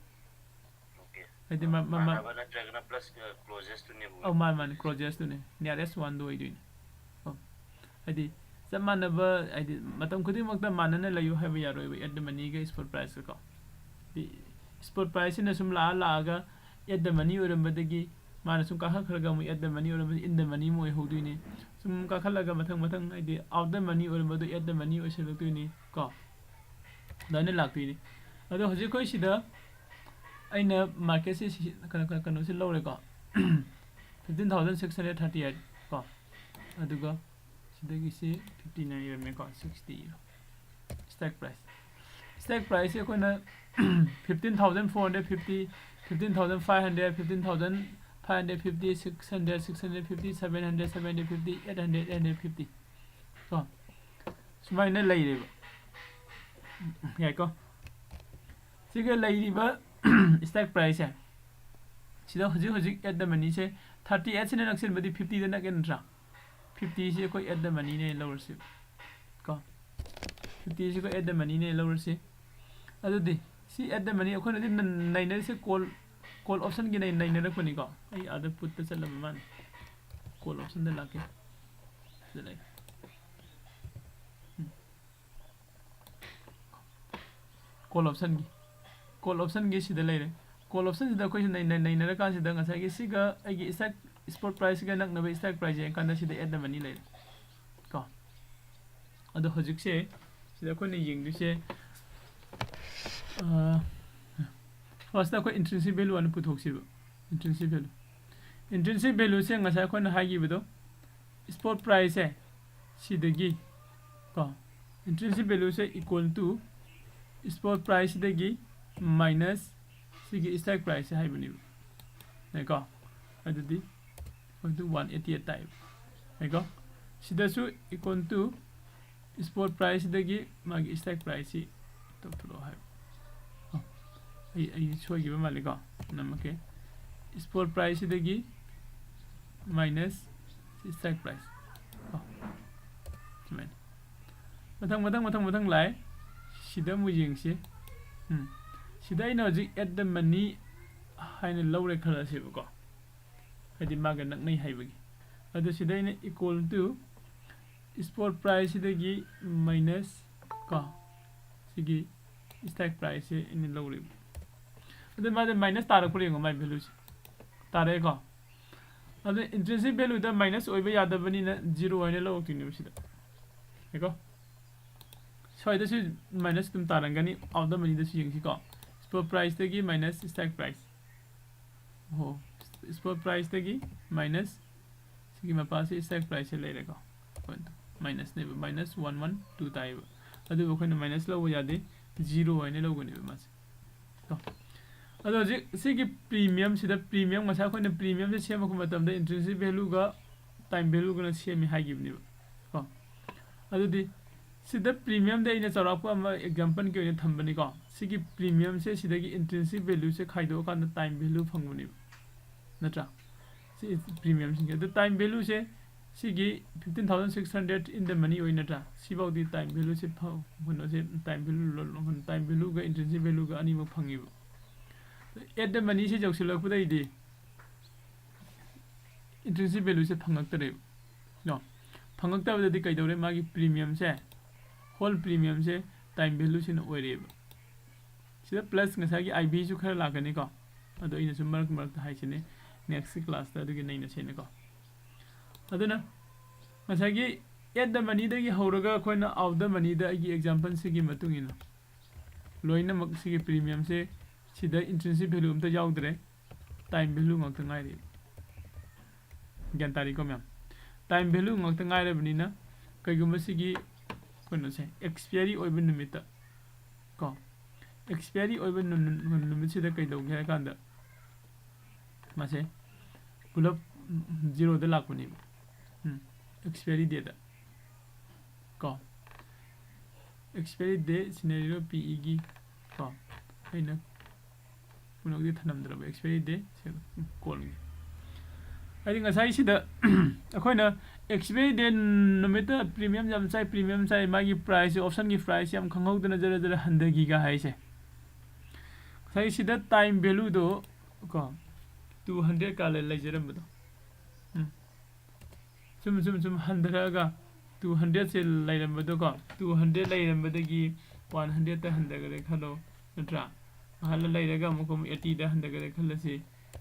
Okay. ꯍꯥꯏꯗꯤ ꯃ- ꯃ- ꯃ- ꯃꯥꯟꯅꯕ ꯅꯠꯇ꯭ꯔꯒꯅ plus closest ꯇꯨꯅꯦꯕ? ꯑꯧ, ꯃꯥꯅꯤ, ꯃꯥꯅꯤ, closest ꯇꯨꯅꯦ, nearest one ꯗꯣ ꯑꯣꯏꯗꯣꯏꯅꯦ꯫ ꯑꯧ, ꯍꯥꯏꯗꯤ ꯆꯞ ꯃꯥꯟꯅꯕ, ꯍꯥꯏꯗꯤ ꯃꯇꯝ ꯈꯨꯗꯤꯡꯃꯛꯇ ꯃꯥꯟꯅꯅ ꯂꯩꯌꯨ ꯍꯥꯏꯕ ꯌꯥꯔꯣꯏꯕ at the money ꯒ spot price ꯀ ꯀꯣ꯫ ꯍꯥꯏꯗꯤ spot price ꯁꯤꯅ ꯁꯨꯝ ꯂꯥꯛꯑ ꯂꯥꯛꯑꯒ at the money ꯑꯣꯏꯔꯝꯕꯗꯒꯤ ꯃꯥꯅ ꯁꯨꯝ ꯀꯥꯈꯠꯈ꯭ꯔꯒ ꯑꯃꯨꯛ at the money ꯑꯣꯏꯔꯝꯕꯗꯤ in the money ꯑꯃꯨꯛ ꯑꯣꯏꯍꯧꯗꯣꯏꯅꯤ꯫ ꯁꯨꯝ ꯀꯥꯈꯠꯂꯒ ꯃꯊꯪ ꯃꯊꯪ, ꯍꯥꯏꯗꯤ out the money ꯑꯣꯏꯔꯝꯕꯗꯣ at the money ꯑꯣꯏꯁꯜꯂꯛꯇꯣꯏꯅꯤ ꯀꯣ, ꯑꯗꯨꯃꯥꯏꯅ ꯂꯥꯛꯇꯣꯏꯅꯤ꯫ ꯑꯗꯣ ꯍꯧꯖꯤꯛ ꯑꯩꯈꯣꯏ ꯁꯤꯗ ꯑꯩꯅ market ꯁꯦ ꯁꯤ- ꯀꯩꯅꯣ- ꯀꯩꯅꯣ- ꯀꯩꯅꯣꯁꯤ ꯂꯧꯔꯦꯀꯣ, fifteen thousand six hundred thirty eight ꯀꯣ, ꯑꯗꯨꯒ ꯁꯤꯗꯒꯤ ꯁꯤ fifty ꯅ ꯏꯔꯝꯃꯦꯀꯣ, sixty ꯏꯔꯣ꯫ Stock price, stock price ꯁꯦ ꯑꯩꯈꯣꯏꯅ fifteen thousand four hundred fifty, fifteen thousand five hundred, fifteen thousand five hundred fifty, six hundred, six hundred fifty, seven hundred, seven hundred fifty, eight hundred, eight hundred fifty ꯀꯣ, ꯁꯨꯃꯥꯏꯅ ꯂꯩꯔꯦꯕ꯫ ꯌꯥꯏꯀꯣ? ꯁꯤꯒ ꯂꯩꯔꯤꯕ stock price ꯁꯦ, ꯁꯤꯗ ꯍꯧꯖꯤꯛ ꯍꯧꯖꯤꯛ at the money say thirty eight ꯁꯤꯅ ꯅꯛꯁꯤꯟꯕꯗꯤ fifty ꯗ ꯅꯛꯑꯦ ꯅꯠꯇ꯭ꯔꯥ? fifty ꯁꯤ ꯑꯩꯈꯣꯏ at the money ꯅꯦ ꯂꯧꯔꯁꯤ ꯀꯣ, fifty ꯁꯤ ꯑꯩꯈꯣꯏ at the money ꯅꯦ ꯂꯧꯔꯁꯤ꯫ ꯑꯗꯨꯗꯤ ꯁꯤ at the money ꯑꯩꯈꯣꯏꯅꯗꯤ ꯅ- ꯅꯩꯅꯔꯤꯁꯦ call, call option ꯒꯤ ꯅꯩ- ꯅꯩꯅꯔꯛꯄꯅꯤꯀꯣ꯫ ꯑꯩ ꯑꯥꯗ put ꯇ ꯆꯠꯂꯝꯕ ꯃꯥꯅꯤ, call option ꯗ ꯂꯥꯛꯀꯦ꯫ ꯁꯤꯗ ꯂꯩ꯫ ꯎꯝ꯫ Call option ꯒꯤ, call option ꯒꯤ ꯁꯤꯗ ꯂꯩꯔꯦ꯫ Call option ꯁꯤꯗ ꯑꯩꯈꯣꯏꯁꯤ ꯅꯩ- ꯅꯩ- ꯅꯩꯅꯔꯀꯥꯟꯁꯤꯗ ꯉꯁꯥꯏꯒꯤ ꯁꯤꯒ ꯑꯩꯒꯤ stock, spot price ꯀ ꯅꯛꯅꯕ stock price ꯌꯦꯡꯉꯀꯥꯟꯗ ꯁꯤꯗ at the money ꯂꯩꯔꯦ ꯀꯣ꯫ ꯑꯗꯣ ꯍꯧꯖꯤꯛꯁꯦ ꯁꯤꯗ ꯑꯩꯈꯣꯏꯅ ꯌꯦꯡꯗꯣꯏꯁꯦ, ꯑ, first ꯇ ꯑꯩꯈꯣꯏ intrinsic value ꯑꯣꯏꯅ ꯄꯨꯊꯣꯛꯁꯤꯕ꯫ Intrinsic value, intrinsic value ꯁꯦ ꯉꯁꯥꯏ ꯑꯩꯈꯣꯏꯅ ꯍꯥꯏꯈꯤꯕꯗꯣ, spot price ꯁꯦ ꯁꯤꯗꯒꯤ ꯀꯣ, intrinsic value say equal to spot price ꯁꯤꯗꯒꯤ minus ꯁꯤꯒꯤ strike price ꯁꯦ ꯍꯥꯏꯕꯅꯦꯕ꯫ ꯌꯥꯏꯀꯣ? ꯑꯗꯨꯗꯤ ꯑꯩꯈꯣꯏꯗꯨ one eighty eight ꯇꯥꯏꯕ꯫ ꯌꯥꯏꯀꯣ? ꯁꯤꯗꯁꯨ equal to spot price ꯁꯤꯗꯒꯤ ꯃꯥꯒꯤ strike price ꯁꯤ ꯇꯧꯊꯣꯔꯛꯑꯣ ꯍꯥꯏꯕ꯫ ꯑꯣ, ꯑꯩ, ꯑꯩ ꯁꯣꯏꯈꯤꯕ ꯃꯥꯜꯂꯦꯀꯣ? ꯅꯝꯃꯛꯀꯦ꯫ Spot price ꯁꯤꯗꯒꯤ minus strike price꯫ ꯀꯣ? ꯁꯨꯃꯥꯏꯅ꯫ ꯃꯊꯪ, ꯃꯊꯪ, ꯃꯊꯪ, ꯃꯊꯪ ꯂꯥꯛꯑꯦ꯫ ꯁꯤꯗ ꯑꯃꯨꯛ ꯌꯦꯡꯁꯤ꯫ ꯎꯝ꯫ ꯁꯤꯗ ꯑꯩꯅ ꯍꯧꯖꯤꯛ at the money ꯍꯥꯏꯅ ꯂꯧꯔꯦ ꯈꯜꯂꯁꯦꯕꯀꯣ꯫ ꯍꯥꯏꯗꯤ ꯃꯥꯒ ꯅꯛꯅꯩ ꯍꯥꯏꯕꯒꯤ꯫ ꯑꯗꯨ ꯁꯤꯗ ꯑꯩꯅ equal to spot price ꯁꯤꯗꯒꯤ minus ꯀꯣ, ꯁꯤꯒꯤ strike price ꯁꯦ ꯑꯩꯅ ꯂꯧꯔꯦꯕ꯫ ꯑꯗꯨ ꯃꯥꯁꯦ minus ꯇꯥꯔꯛꯄ꯭ꯔꯥ ꯌꯦꯡꯉꯣ, ꯃꯥꯏ value ꯁꯦ꯫ ꯇꯥꯔꯛꯑꯦꯀꯣ? ꯑꯗꯨ intrinsic value ꯗ minus ꯑꯣꯏꯕ ꯌꯥꯗꯕꯅꯤꯅ zero ꯍꯥꯏꯅ ꯂꯧꯔꯛꯇꯣꯏꯅꯦꯕ ꯁꯤꯗ꯫ ꯌꯥꯏꯀꯣ? ꯁ꯭ꯋꯥꯏꯗꯁꯨ minus ꯑꯗꯨꯝ ꯇꯥꯔꯝꯒꯅꯤ, at the money ꯗꯁꯨ ꯌꯦꯡꯁꯤꯀꯣ꯫ Spot price ꯇꯒꯤ minus strike price꯫ ꯑꯣ, spot price ꯇꯒꯤ minus ꯁꯤꯒꯤ ꯃꯄꯥꯁꯤ strike price ꯁꯦ ꯂꯩꯔꯦꯀꯣ꯫ Minus ꯅꯦꯕ, minus one one two ꯇꯥꯏꯌꯦꯕ꯫ ꯑꯗꯨꯕꯨ ꯑꯩꯈꯣꯏꯅ minus ꯂꯧꯕ ꯌꯥꯗꯦ, zero ꯍꯥꯏꯅ ꯂꯧꯒꯅꯦꯕ ꯃꯥꯁꯦ꯫ ꯀꯣ꯫ ꯑꯗꯣ ꯍꯧꯖꯤꯛ ꯁꯤꯒꯤ premium ꯁꯤꯗ premium ꯉꯁꯥꯏ ꯑꯩꯈꯣꯏꯅ premium ꯁꯦ ꯁꯦꯝꯃꯛꯄ ꯃꯇꯝꯗ intrinsic value ꯒ time value ꯒꯅ ꯁꯦꯝꯃꯤ ꯍꯥꯏꯈꯤꯕꯅꯦꯕ꯫ ꯀꯣ꯫ ꯑꯗꯨꯗꯤ ꯁꯤꯗ premium ꯗ ꯑꯩꯅ ꯆꯥꯎꯔꯥꯛꯄ ꯑꯃ example ꯀꯤ ꯑꯣꯏꯅ ꯊꯝꯕꯅꯤꯀꯣ꯫ ꯁꯤꯒꯤ premium ꯁꯦ ꯁꯤꯗꯒꯤ intrinsic value ꯁꯦ ꯈꯥꯏꯗꯣꯛꯑꯀꯥꯟꯗ time value ꯐꯪꯕꯅꯦꯕ꯫ ꯅꯠꯇ꯭ꯔꯥ? ꯁꯤ premium ꯁꯤꯡꯁꯦ꯫ ꯑꯗꯨ time value ꯁꯦ ꯁꯤꯒꯤ fifteen thousand six hundred in the money ꯑꯣꯏ ꯅꯠꯇ꯭ꯔꯥ? ꯁꯤꯐꯥꯎꯗꯤ time value ꯁꯦ ꯐ-, ꯀꯩꯅꯣꯁꯦ time value ꯂꯣ-, ꯂꯣ-, time value ꯒ intrinsic value ꯒ ꯑꯅꯤꯃꯛ ꯐꯪꯉꯤꯕ꯫ At the money say ꯌꯧꯁꯤꯜꯂꯛꯄꯗꯩꯗꯤ intrinsic value ꯁꯦ ꯐꯪꯉꯛꯇꯔꯦꯕ꯫ ꯅꯣ? ꯐꯪꯉꯛꯇꯕꯗꯗꯤ ꯀꯩꯗꯧꯔꯦ? ꯃꯥꯒꯤ premium ꯁꯦ, whole premium ꯁꯦ time value ꯁꯤꯅ ꯑꯣꯏꯔꯦꯕ꯫ ꯁꯤꯗ plus ꯉꯁꯥꯏꯒꯤ I B ꯁꯨ ꯈꯔ ꯂꯥꯛꯀꯅꯤꯀꯣ꯫ ꯑꯗꯣ ꯑꯩꯅ ꯁꯨꯝ ꯃꯔꯛ ꯃꯔꯛꯇ ꯍꯥꯏꯁꯤꯅꯤ, next class ꯇ ꯑꯗꯨꯒꯤ ꯅꯩꯅꯁꯦꯅꯀꯣ꯫ ꯑꯗꯨꯅ ꯉꯁꯥꯏꯒꯤ at the money ꯗꯒꯤ ꯍꯧꯔꯒ ꯑꯩꯈꯣꯏꯅ at the money ꯗ ꯑꯩꯒꯤ example ꯁꯤꯒꯤ ꯃꯇꯨꯡ ꯏꯟꯅ ꯂꯣꯏꯅꯃꯛ ꯁꯤꯒꯤ premium ꯁꯦ ꯁꯤꯗ intrinsic value ꯑꯝꯇ ꯌꯥꯎꯗ꯭ꯔꯦ, time value ꯉꯥꯛꯇ ꯉꯥꯏꯔꯦ꯫ ꯒ꯭ꯌꯥꯟ ꯇꯥꯔꯤꯀꯣ ꯃꯌꯥꯝ? Time value ꯉꯥꯛꯇ ꯉꯥꯏꯔꯕꯅꯤꯅ ꯀꯩꯒꯨꯝꯕ ꯁꯤꯒꯤ ꯀꯩꯅꯣꯁꯦ expiry ꯑꯣꯏꯕ ꯅꯨꯃꯤꯠꯇ ꯀꯣ, ꯑꯦꯛꯁꯄꯤꯌꯥꯔꯤ ꯑꯣꯏꯕ ꯅꯨ- ꯅꯨ- ꯅꯨꯃꯤꯠꯁꯤꯗ ꯀꯩꯗꯧꯒꯦ ꯍꯥꯏ ꯀꯥꯟꯗ, ꯃꯥꯁꯦ ꯄꯨꯂꯞ ꯖꯤꯔꯣꯗ ꯂꯥꯛꯄꯅꯦꯕ꯫ ꯎꯝ, ꯑꯦꯛꯁꯄꯤꯌꯥꯔꯤ ꯗꯦꯗ ꯀꯣ꯫ ꯑꯦꯛꯁꯄꯤꯌꯥꯔꯤ ꯗꯦ ꯁꯤꯅꯦꯔꯤꯑꯣ ꯄꯤ ꯏꯒꯤ ꯀꯣ, ꯑꯩꯅ ꯄꯨꯝꯅꯃꯛꯇꯤ ꯊꯅꯝꯗ꯭ꯔꯕ ꯑꯦꯛꯁꯄꯤꯌꯥꯔꯤ ꯗꯦ ꯀꯣꯜꯒꯤ꯫ ꯍꯥꯏꯗꯤ ꯉꯁꯥꯏꯁꯤꯗ ꯑꯩꯈꯣꯏꯅ ꯑꯦꯛꯁꯄꯤꯌꯥꯔꯤ ꯗꯦ ꯅꯨꯃꯤꯠꯇ ꯄ꯭ꯔꯤꯃꯤꯌꯝ ꯌꯥꯝ ꯆꯥꯏ, ꯄ꯭ꯔꯤꯃꯤꯌꯝ ꯆꯥꯏ, ꯃꯥꯒꯤ ꯄ꯭ꯔꯥꯏꯁꯁꯦ, ꯑꯣꯞꯁꯟꯒꯤ ꯄ꯭ꯔꯥꯏꯁꯁꯦ ꯌꯥꯝ ꯈꯪꯍꯧꯗꯅ ꯖꯔ ꯖꯔ ꯍꯟꯊꯈꯤꯒ ꯍꯥꯏꯁꯦ꯫ ꯉꯁꯥꯏ ꯁꯤꯗ ꯇꯥꯏꯝ ꯚꯦꯂꯨꯗꯣ ꯀꯣ, ꯇꯨ ꯍꯟꯗ꯭ꯔꯦꯠ ꯀꯥ ꯂꯩ- ꯂꯩꯖꯔꯝꯕꯗꯣ, ꯎꯝ, ꯁꯨꯝ ꯁꯨꯝ ꯁꯨꯝ ꯍꯟꯊꯔꯛꯑꯒ ꯇꯨ ꯍꯟꯗ꯭ꯔꯦꯠꯁꯦ ꯂꯩꯔꯝꯕꯗꯣ ꯀꯣ, ꯇꯨ ꯍꯟꯗ꯭ꯔꯦꯠ ꯂꯩꯔꯝꯕꯗꯒꯤ ꯋꯥꯟ ꯍꯟꯗ꯭ꯔꯦꯠꯇ ꯍꯟꯊꯈꯔꯦ ꯈꯜꯂꯣ, ꯅꯠꯇ꯭ꯔꯥ? ꯉꯥꯏꯍꯥꯛ ꯂꯩꯔꯒ ꯑꯃꯨꯛꯀ ꯑꯃꯨꯛ ꯑꯩꯠꯇꯤꯗ ꯍꯟꯊꯈꯔꯦ ꯈꯜꯂꯁꯤ꯫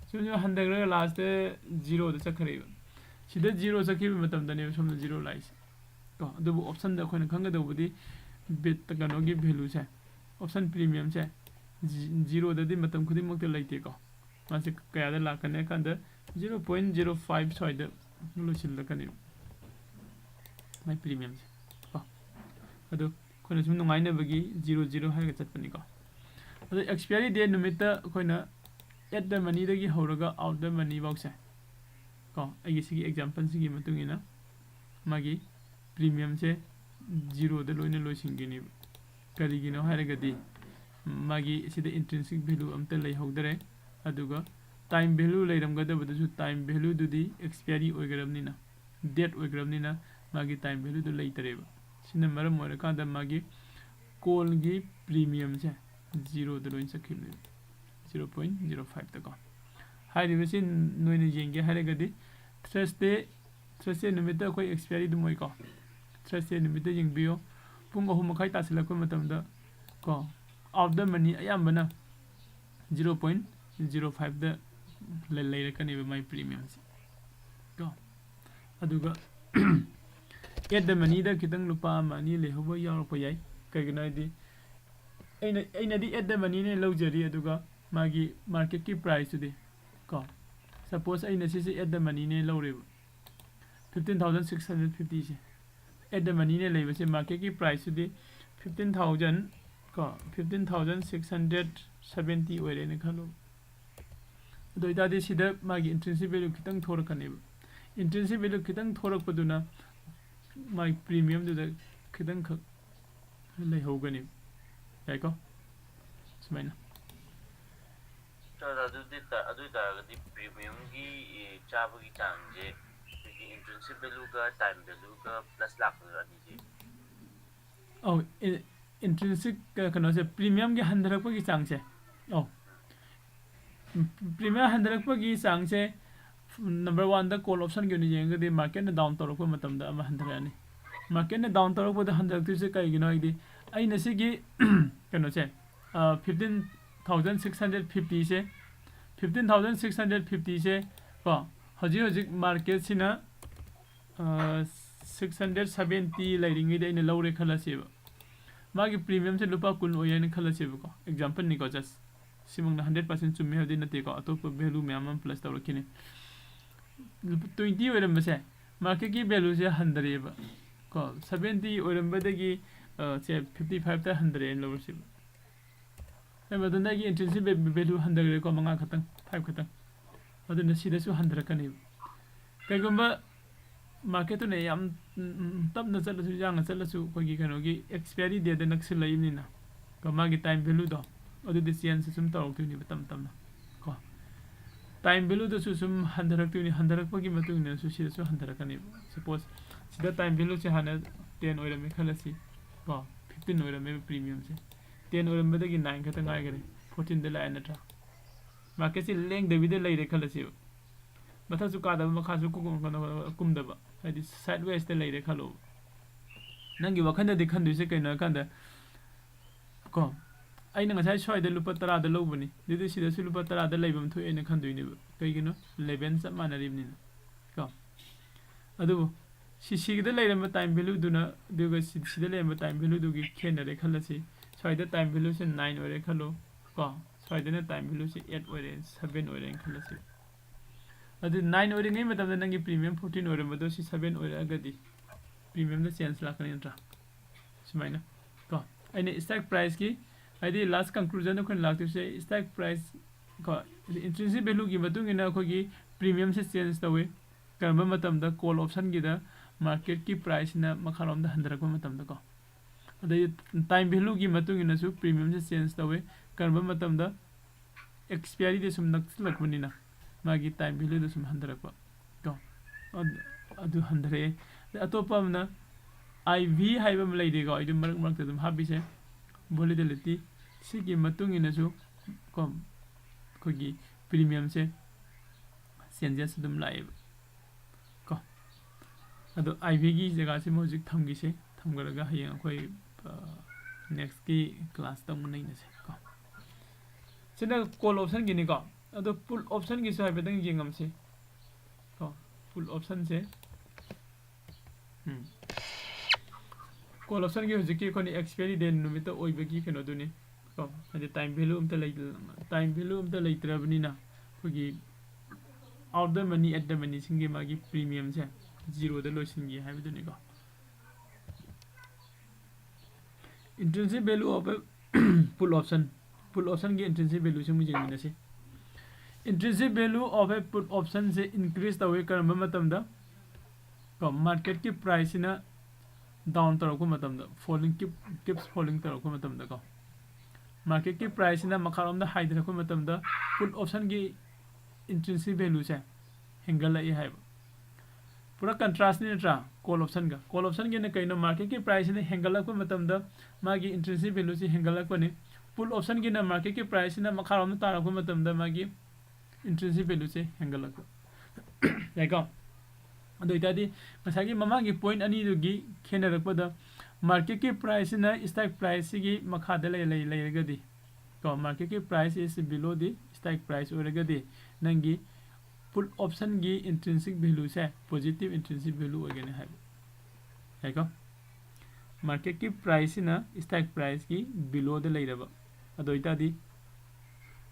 ꯁꯨꯝ ꯁꯨꯝ ꯍꯟꯊꯈ꯭ꯔꯒ ꯂꯥꯁꯇ ꯖꯤꯔꯣꯗ ꯆꯠꯈ꯭ꯔꯦꯕ꯫ ꯁꯤꯗ ꯖꯤꯔꯣ ꯆꯠꯈꯤꯕ ꯃꯇꯝꯗꯅꯦꯕ ꯁꯣꯝꯗ ꯖꯤꯔꯣ ꯂꯥꯛꯏꯁꯦ ꯀꯣ꯫ ꯑꯗꯨꯕꯨ ꯑꯣꯞꯁꯟꯗ ꯑꯩꯈꯣꯏꯅ ꯈꯪꯒꯗꯧꯕꯗꯤ ꯕꯤꯠ ꯀꯩꯅꯣꯒꯤ ꯚꯦꯂꯨꯁꯦ, ꯑꯣꯞꯁꯟ ꯄ꯭ꯔꯤꯃꯤꯌꯝꯁꯦ ꯖꯤ- ꯖꯤꯔꯣꯗꯗꯤ ꯃꯇꯝ ꯈꯨꯗꯤꯡꯃꯛꯇ ꯂꯩꯇꯦꯀꯣ꯫ ꯃꯥꯁꯦ ꯀꯌꯥꯗ ꯂꯥꯛꯀꯅꯤ ꯍꯥꯏ ꯀꯥꯟꯗ ꯖꯤꯔꯣ ꯄꯣꯏꯟ ꯖꯤꯔꯣ ꯐꯥꯏꯚ ꯁ꯭ꯋꯥꯏꯗ ꯂꯣꯏꯁꯤꯜꯂꯛꯀꯅꯦꯕ ꯃꯥꯏ ꯄ꯭ꯔꯤꯃꯤꯌꯝꯁꯦ ꯀꯣ꯫ ꯑꯗꯣ ꯑꯩꯈꯣꯏꯅ ꯁꯨꯝ ꯅꯨꯡꯉꯥꯏꯅꯕꯒꯤ ꯖꯤꯔꯣ ꯖꯤꯔꯣ ꯍꯥꯏꯔꯒ ꯆꯠꯄꯅꯤꯀꯣ꯫ ꯑꯗꯣ ꯑꯦꯛꯁꯄꯤꯌꯥꯔꯤ ꯗꯦ ꯅꯨꯃꯤꯠꯇ ꯑꯩꯈꯣꯏꯅ ꯑꯦꯠ ꯗ ꯃꯅꯤꯗꯒꯤ ꯍꯧꯔꯒ ꯑꯥꯎꯠ ꯗ ꯃꯅꯤ ꯐꯥꯎꯁꯦ ꯀꯣ, ꯑꯩꯒꯤ ꯁꯤꯒꯤ ꯑꯦꯛꯖꯥꯝꯄꯜꯁꯤꯒꯤ ꯃꯇꯨꯡ ꯏꯟꯅ ꯃꯥꯒꯤ ꯄ꯭ꯔꯤꯃꯤꯌꯝꯁꯦ ꯖꯤꯔꯣꯗ ꯂꯣꯏꯅ ꯂꯣꯏꯁꯤꯟꯒꯅꯦꯕ꯫ ꯀꯔꯤꯒꯤꯅꯣ ꯍꯥꯏꯔꯒꯗꯤ ꯃꯥꯒꯤ ꯁꯤꯗ ꯏꯟꯇ꯭ꯔꯤꯟꯁꯤꯛ ꯚꯦꯂꯨ ꯑꯝꯇ ꯂꯩꯍꯧꯗꯔꯦ꯫ ꯑꯗꯨꯒ ꯇꯥꯏꯝ ꯚꯦꯂꯨ ꯂꯩꯔꯝꯒꯗꯕꯗꯨꯁꯨ ꯇꯥꯏꯝ ꯚꯦꯂꯨꯗꯨꯗꯤ ꯑꯦꯛꯁꯄꯤꯌꯥꯔꯤ ꯑꯣꯏꯈ꯭ꯔꯕꯅꯤꯅ, ꯗꯦꯠ ꯑꯣꯏꯈ꯭ꯔꯕꯅꯤꯅ ꯃꯥꯒꯤ ꯇꯥꯏꯝ ꯚꯦꯂꯨꯗꯨ ꯂꯩꯇꯔꯦꯕ꯫ ꯁꯤꯅ ꯃꯔꯝ ꯑꯣꯏꯔꯀꯥꯟꯗ ꯃꯥꯒꯤ ꯀꯣꯜꯒꯤ ꯄ꯭ꯔꯤꯃꯤꯌꯝꯁꯦ ꯖꯤꯔꯣꯗ ꯂꯣꯏꯅ ꯆꯠꯈꯤꯕꯅꯦꯕ, ꯖꯤꯔꯣ ꯄꯣꯏꯟ ꯖꯤꯔꯣ ꯐꯥꯏꯚꯇꯀꯣ꯫ ꯍꯥꯏꯔꯤꯕꯁꯤ ꯅꯣꯏꯅ ꯌꯦꯡꯒꯦ ꯍꯥꯏꯔꯒꯗꯤ ꯊ꯭ꯔꯁꯗꯦ, ꯊ꯭ꯔꯁꯗꯦ ꯅꯨꯃꯤꯠꯇ ꯑꯩꯈꯣꯏ ꯑꯦꯛꯁꯄꯤꯌꯥꯔꯤ ꯑꯗꯨꯝ ꯑꯣꯏꯀꯣ꯫ ꯊ꯭ꯔꯁꯗꯦ ꯅꯨꯃꯤꯠꯇ ꯌꯦꯡꯕꯤꯌꯣ, ꯄꯨꯡ ꯑꯍꯨꯝ ꯃꯈꯥꯏ ꯇꯥꯁꯤꯜꯂꯛꯄ ꯃꯇꯝꯗ ꯀꯣ, ꯑꯥꯎꯠ ꯗ ꯃꯅꯤ ꯑꯌꯥꯝꯕꯅ ꯖꯤꯔꯣ ꯄꯣꯏꯟ ꯖꯤꯔꯣ ꯐꯥꯏꯚꯇ ꯂꯩꯔꯛꯀꯅꯦꯕ ꯃꯥꯏ ꯄ꯭ꯔꯤꯃꯤꯌꯝꯁꯦ ꯀꯣ꯫ ꯑꯗꯨꯒ ꯑꯦꯠ ꯗ ꯃꯅꯤꯗ ꯈꯤꯇꯪ ꯂꯨꯄꯥ ꯑꯃ ꯑꯅꯤ ꯂꯩꯍꯧꯕ ꯌꯥꯎꯔꯛꯄ ꯌꯥꯏ꯫ ꯀꯩꯒꯤꯅꯣ ꯍꯥꯏꯗꯤ ꯑꯩꯅ, ꯑꯩꯅꯗꯤ ꯑꯦꯠ ꯗ ꯃꯅꯤꯅ ꯂꯧꯖꯔꯤ, ꯑꯗꯨꯒ ꯃꯥꯒꯤ ꯃꯥꯔꯀꯦꯠꯀꯤ ꯄ꯭ꯔꯥꯏꯁꯇꯨꯗꯤ ꯀꯣ, ꯁꯄꯣꯁ ꯑꯩꯅ ꯁꯤꯁꯦ ꯑꯦꯠ ꯗ ꯃꯅꯤꯅꯦ ꯂꯧꯔꯦꯕ, ꯐꯤꯐꯇꯤꯟ ꯊꯥꯎꯖꯟ ꯁꯤꯛꯁ ꯍꯟꯗ꯭ꯔꯦꯠ ꯐꯤꯐꯇꯤꯁꯦ ꯑꯦꯠ ꯗ ꯃꯅꯤꯅꯦ ꯂꯩꯕꯁꯦ, ꯃꯥꯔꯀꯦꯠꯀꯤ ꯄ꯭ꯔꯥꯏꯁꯇꯨꯗꯤ ꯐꯤꯐꯇꯤꯟ ꯊꯥꯎꯖꯟ ꯀꯣ, fifteen thousand six hundred seventy ꯑꯣꯏꯔꯦꯅ ꯈꯜꯂꯣ꯫ ꯑꯗꯨ ꯑꯣꯏꯇꯥꯔꯗꯤ ꯁꯤꯗ ꯃꯥꯒꯤ intrinsic value ꯈꯤꯇꯪ ꯊꯣꯔꯛꯀꯅꯦꯕ꯫ Intrinsic value ꯈꯤꯇꯪ ꯊꯣꯔꯛꯄꯗꯨꯅ ꯃꯥꯒꯤ premiumꯗꯨꯗ ꯈꯤꯇꯪꯈꯛ ꯂꯩꯍꯧꯒꯅꯦꯕ꯫ ꯌꯥꯏꯀꯣ? ꯁꯨꯃꯥꯏꯅ꯫ ꯁꯥꯔ, ꯑꯗꯨꯗꯤ ꯇ-, ꯑꯗꯨ ꯑꯣꯏꯇꯥꯔꯒꯗꯤ premiumꯒꯤ, ꯑꯦ, ꯆꯥꯕꯒꯤ ꯆꯥꯡꯁꯦ ꯑꯩꯈꯣꯏꯒꯤ intrinsic valueꯒ time valueꯒ plus ꯂꯥꯛꯄꯗꯣ ꯑꯅꯤꯁꯦ꯫ ꯑꯧ, intrinsic ꯀꯩꯅꯣꯁꯦ, premiumꯒꯤ ꯍꯟꯊꯔꯛꯄꯒꯤ ꯆꯥꯡꯁꯦ꯫ ꯑꯧ, premium ꯍꯟꯊꯔꯛꯄꯒꯤ ꯆꯥꯡꯁꯦ, number oneꯗ call optionꯒꯤ ꯑꯣꯏꯅ ꯌꯦꯡꯉꯒꯗꯤ marketꯅ down ꯇꯧꯔꯛꯄ ꯃꯇꯝꯗ ꯑꯃ ꯍꯟꯊꯔꯛꯑꯅꯤ꯫ Marketꯅ down ꯇꯧꯔꯛꯄꯗ ꯍꯟꯊꯔꯛꯇꯣꯏꯁꯦ ꯀꯩꯒꯤꯅꯣ ꯍꯥꯏꯗꯤ, ꯑꯩꯅ ꯁꯤꯒꯤ ꯀꯩꯅꯣꯁꯦ, fifteen thousand six hundred fiftyꯁꯦ, fifteen thousand six hundred fiftyꯁꯦ ꯀꯣ, ꯍꯧꯖꯤꯛ ꯍꯧꯖꯤꯛ marketꯁꯤꯅ six hundred seventy ꯂꯩꯔꯤꯉꯩꯗ ꯑꯩꯅ ꯂꯧꯔꯦ ꯈꯜꯂꯁꯦꯕ꯫ ꯃꯥꯒꯤ premiumꯁꯦ ꯂꯨꯄꯥ ꯀꯨꯟ ꯑꯣꯏ ꯍꯥꯏꯅ ꯈꯜꯂꯁꯦꯕꯀꯣ, exampleꯅꯤꯀꯣ, just꯫ ꯁꯤꯃꯛꯅ hundred percent ꯆꯨꯝꯃꯤ ꯍꯥꯏꯕꯗꯤ ꯅꯠꯇꯦꯀꯣ, ꯑꯇꯣꯞꯄ value ꯃꯌꯥꯝ ꯑꯃ plus ꯇꯧꯔꯛꯈꯤꯅꯤ꯫ ꯂꯨꯄꯥ twenty ꯑꯣꯏꯔꯝꯕꯁꯦ, marketꯀꯤ valueꯁꯦ ꯍꯟꯊꯔꯛꯑꯦꯕ ꯀꯣ, seventy ꯑꯣꯏꯔꯝꯕꯗꯒꯤ, ꯑ, ꯁꯦ fifty fiveꯇ ꯍꯟꯊꯔꯛꯑꯦꯅ ꯂꯧꯔꯁꯦꯕ꯫ ꯍꯥꯏꯕ ꯑꯗꯨꯅ ꯑꯩꯒꯤ intrinsic value ꯍꯟꯊꯈ꯭ꯔꯦꯀꯣ, ꯃꯉꯥ ꯈꯛꯇꯪ, five ꯈꯛꯇꯪ꯫ ꯑꯗꯨꯅ ꯁꯤꯗꯁꯨ ꯍꯟꯊꯔꯛꯀꯅꯦꯕ꯫ ꯀꯩꯒꯨꯝꯕ marketꯇꯨꯅ ꯌꯥꯝ, ꯎꯝ, ꯎꯝ, ꯇꯞꯅ ꯆꯠꯂꯁꯨ, ꯌꯥꯡꯅ ꯆꯠꯂꯁꯨ, ꯑꯩꯈꯣꯏꯒꯤ ꯀꯩꯅꯣꯒꯤ expiry dateꯗ ꯅꯛꯁꯤꯜꯂꯛꯏꯕꯅꯤꯅ, ꯀꯣ, ꯃꯥꯒꯤ time valueꯗꯣ ꯑꯗꯨꯗꯤ change ꯁꯨꯝ ꯇꯧꯔꯛꯇꯣꯏꯅꯦꯕ ꯇꯞ ꯇꯞꯅ ꯀꯣ꯫ Time valueꯗꯁꯨ ꯁꯨꯝ ꯍꯟꯊꯔꯛꯇꯣꯏꯅꯤ, ꯍꯟꯊꯔꯛꯄꯒꯤ ꯃꯇꯨꯡ ꯏꯟꯅꯁꯨ ꯁꯤꯗꯁꯨ ꯍꯟꯊꯔꯛꯀꯅꯦꯕ꯫ Suppose ꯁꯤꯗ time valueꯁꯦ ꯍꯥꯟꯅ ten ꯑꯣꯏꯔꯝꯃꯦ ꯈꯜꯂꯁꯤ ꯀꯣ, fifteen ꯑꯣꯏꯔꯝꯃꯦꯕ premiumꯁꯦ, ten ꯑꯣꯏꯔꯝꯕꯗꯒꯤ nine ꯈꯛꯇ ꯉꯥꯏꯈꯔꯦ, fourteenꯗ ꯂꯥꯛꯑꯦ ꯅꯠꯇ꯭ꯔꯥ? Marketꯁꯦ ꯂꯦꯡꯗꯕꯤꯗ ꯂꯩꯔꯦ ꯈꯜꯂꯁꯦꯕ, ꯃꯊꯛꯁꯨ ꯀꯥꯗꯕ, ꯃꯈꯥꯁꯨ ꯀꯨꯝ-, ꯀꯨꯝꯗꯕ, ꯍꯥꯏꯗꯤ sidewayesꯇ ꯂꯩꯔꯦ ꯈꯜꯂꯣꯕ꯫ ꯅꯪꯒꯤ ꯋꯥꯈꯜꯗꯗꯤ ꯈꯟꯗꯣꯏꯁꯦ ꯀꯩꯅꯣ ꯍꯥꯏ ꯀꯥꯟꯗ, ꯀꯣ, ꯑꯩꯅ ꯉꯁꯥꯏ ꯁ꯭ꯋꯥꯏꯗ ꯂꯨꯄꯥ ꯇꯔꯥꯗ ꯂꯧꯕꯅꯤ, ꯑꯗꯨꯗꯤ ꯁꯤꯗꯁꯨ ꯂꯨꯄꯥ ꯇꯔꯥꯗ ꯂꯩꯐꯝ ꯊꯣꯛꯑꯦꯅ ꯈꯟꯗꯣꯏꯅꯦꯕ꯫ ꯀꯩꯒꯤꯅꯣ? Level ꯆꯞ ꯃꯥꯟꯅꯔꯤꯕꯅꯤꯅ ꯀꯣ꯫ ꯑꯗꯨꯕꯨ ꯁꯤ, ꯁꯤꯒꯤꯗ ꯂꯩꯔꯝꯕ time valueꯗꯨꯅ ꯑꯗꯨꯒ ꯁꯤ, ꯁꯤꯗ ꯂꯩꯔꯝꯕ time valueꯗꯨꯒꯤ ꯈꯦꯠꯅꯔꯦ ꯈꯜꯂꯁꯤ꯫ ꯁ꯭ꯋꯥꯏꯗ time valueꯁꯦ nine ꯑꯣꯏꯔꯦ ꯈꯜꯂꯣ ꯀꯣ, ꯁ꯭ꯋꯥꯏꯗꯅ time valueꯁꯦ eight ꯑꯣꯏꯔꯦ, seven ꯑꯣꯏꯔꯦꯅ ꯈꯜꯂꯁꯤ꯫ ꯑꯗꯨ nine ꯑꯣꯏꯔꯤꯉꯩ ꯃꯇꯝꯗ ꯅꯪꯒꯤ premium fourteen ꯑꯣꯏꯔꯝꯕꯗꯣ ꯁꯤ seven ꯑꯣꯏꯔꯛꯑꯒꯗꯤ premiumꯗ change ꯂꯥꯛꯀꯅꯤ ꯅꯠꯇ꯭ꯔꯥ? ꯁꯨꯃꯥꯏꯅ ꯀꯣ꯫ ꯑꯩꯅ strike priceꯀꯤ, ꯍꯥꯏꯗꯤ last conclusion ꯑꯩꯈꯣꯏꯅ ꯂꯥꯛꯇꯣꯏꯁꯦ strike price ꯀꯣ, intrinsic valueꯒꯤ ꯃꯇꯨꯡ ꯏꯟꯅ ꯑꯩꯈꯣꯏꯒꯤ premiumꯁꯦ change ꯇꯧꯋꯤ꯫ ꯀꯔꯝꯕ ꯃꯇꯝꯗ? Call optionꯒꯤꯗ marketꯀꯤ priceꯁꯤꯅ ꯃꯈꯥꯔꯣꯝꯗ ꯍꯟꯊꯔꯛꯄ ꯃꯇꯝꯗꯀꯣ꯫ ꯑꯗꯩ time valueꯒꯤ ꯃꯇꯨꯡ ꯏꯟꯅꯁꯨ premiumꯁꯦ change ꯇꯧꯋꯤ꯫ ꯀꯔꯝꯕ ꯃꯇꯝꯗ? Expiryꯗ ꯁꯨꯝ ꯅꯛꯁꯤꯜꯂꯛꯄꯅꯤꯅ ꯃꯥꯒꯤ time valueꯗ ꯁꯨꯝ ꯍꯟꯊꯔꯛꯄ ꯀꯣ꯫ ꯑꯗ-, ꯑꯗꯨ ꯍꯟꯊꯔꯛꯑꯦ꯫ ꯑꯗꯩ ꯑꯇꯣꯞꯄ ꯑꯃꯅ I V ꯍꯥꯏꯕ ꯑꯃ ꯂꯩꯔꯤꯀꯣ, ꯑꯩ ꯑꯗꯨꯝ ꯃꯔꯛ ꯃꯔꯛꯇ ꯑꯗꯨꯝ ꯍꯥꯞꯄꯤꯁꯦ, volatility꯫ ꯁꯤꯒꯤ ꯃꯇꯨꯡ ꯏꯟꯅꯁꯨ ꯀꯣ, ꯑꯩꯈꯣꯏꯒꯤ premiumꯁꯦ changes ꯑꯗꯨꯝ ꯂꯥꯛꯑꯦꯕ ꯀꯣ꯫ ꯑꯗꯣ I Vꯒꯤ ꯖꯒꯥꯁꯤꯃ ꯍꯧꯖꯤꯛ ꯊꯝꯈꯤꯁꯦ, ꯊꯝꯈ꯭ꯔꯒ ꯍꯌꯦꯡ ꯑꯩꯈꯣꯏ, ꯑ, nextꯀꯤ classꯇ ꯑꯃꯨꯛ ꯅꯩꯅꯁꯦ ꯀꯣ꯫ ꯁꯤꯅ call optionꯒꯤꯅꯤꯀꯣ꯫ ꯑꯗꯣ put optionꯒꯤꯁꯨ ꯍꯥꯏꯐꯦꯠꯇꯪ ꯌꯦꯡꯉꯝꯁꯤ ꯀꯣ꯫ Put optionꯁꯦ, ꯎꯝ, call optionꯒꯤ ꯍꯧꯖꯤꯛꯀꯤ ꯑꯩꯈꯣꯏꯅ expiry date ꯅꯨꯃꯤꯠꯇ ꯑꯣꯏꯕꯒꯤ ꯀꯩꯅꯣꯗꯨꯅꯤ ꯀꯣ꯫ ꯍꯥꯏꯗꯤ time value ꯑꯝꯇ ꯂꯩ-, time value ꯑꯝꯇ ꯂꯩꯇ꯭ꯔꯕꯅꯤꯅ ꯑꯩꯈꯣꯏꯒꯤ out the money, at the moneyꯁꯤꯡꯒꯤ ꯃꯥꯒꯤ premiumꯁꯦ zeroꯗ ꯂꯣꯏꯁꯤꯟꯒꯦ ꯍꯥꯏꯕꯗꯨꯅꯤꯀꯣ꯫ Intrinsic value of a put option, put optionꯒꯤ intrinsic valueꯁꯤ ꯑꯃꯨꯛ ꯌꯦꯡꯃꯤꯟꯅꯁꯤ꯫ Intrinsic value of a put optionꯁꯦ increase ꯇꯧꯋꯤ ꯀꯔꯝꯕ ꯃꯇꯝꯗ? ꯀꯣ, marketꯀꯤ priceꯁꯤꯅ down ꯇꯧꯔꯛꯄ ꯃꯇꯝꯗ, falling, keep, keeps falling ꯇꯧꯔꯛꯄ ꯃꯇꯝꯗꯀꯣ, marketꯀꯤ priceꯁꯤꯅ ꯃꯈꯥꯔꯣꯝꯗ ꯍꯥꯏꯊꯔꯛꯄ ꯃꯇꯝꯗ put optionꯒꯤ intrinsic valueꯁꯦ ꯍꯦꯟꯒꯠꯂꯛꯏ ꯍꯥꯏꯕ꯫ ꯄꯨꯔꯥ contrastꯅꯤ ꯅꯠꯇ꯭ꯔꯥ? Call optionꯒ꯫ Call optionꯒꯤꯅ ꯀꯩꯅꯣ? Marketꯀꯤ priceꯁꯤꯅ ꯍꯦꯟꯒꯠꯂꯛꯄ ꯃꯇꯝꯗ ꯃꯥꯒꯤ intrinsic valueꯁꯤ ꯍꯦꯟꯒꯠꯂꯛꯄꯅꯤ꯫ Put optionꯒꯤꯅ marketꯀꯤ priceꯁꯤꯅ ꯃꯈꯥꯔꯣꯝꯗ ꯇꯥꯔꯛꯄ ꯃꯇꯝꯗ ꯃꯥꯒꯤ intrinsic valueꯁꯦ ꯍꯦꯟꯒꯠꯂꯛꯄ꯫ ꯌꯥꯏꯀꯣ? ꯑꯗꯨ ꯑꯣꯏꯇꯥꯔꯗꯤ ꯉꯁꯥꯏꯒꯤ ꯃꯃꯥꯡꯒꯤ point ꯑꯅꯤꯗꯨꯒꯤ ꯈꯦꯠꯅꯔꯛꯄꯗ marketꯀꯤ priceꯁꯤꯅ strike priceꯁꯤꯒꯤ ꯃꯈꯥꯗ ꯂꯩ-, ꯂꯩ-, ꯂꯩꯔꯒꯗꯤ ꯀꯣ, marketꯀꯤ price is below the strike price ꯑꯣꯏꯔꯒꯗꯤ ꯅꯪꯒꯤ put optionꯒꯤ intrinsic valueꯁꯦ positive intrinsic value ꯑꯣꯏꯒꯅꯤ ꯍꯥꯏꯕ꯫ ꯌꯥꯏꯀꯣ? Marketꯀꯤ priceꯁꯤꯅ strike priceꯀꯤ belowꯗ ꯂꯩꯔꯕ, ꯑꯗꯨ ꯑꯣꯏꯇꯥꯔꯗꯤ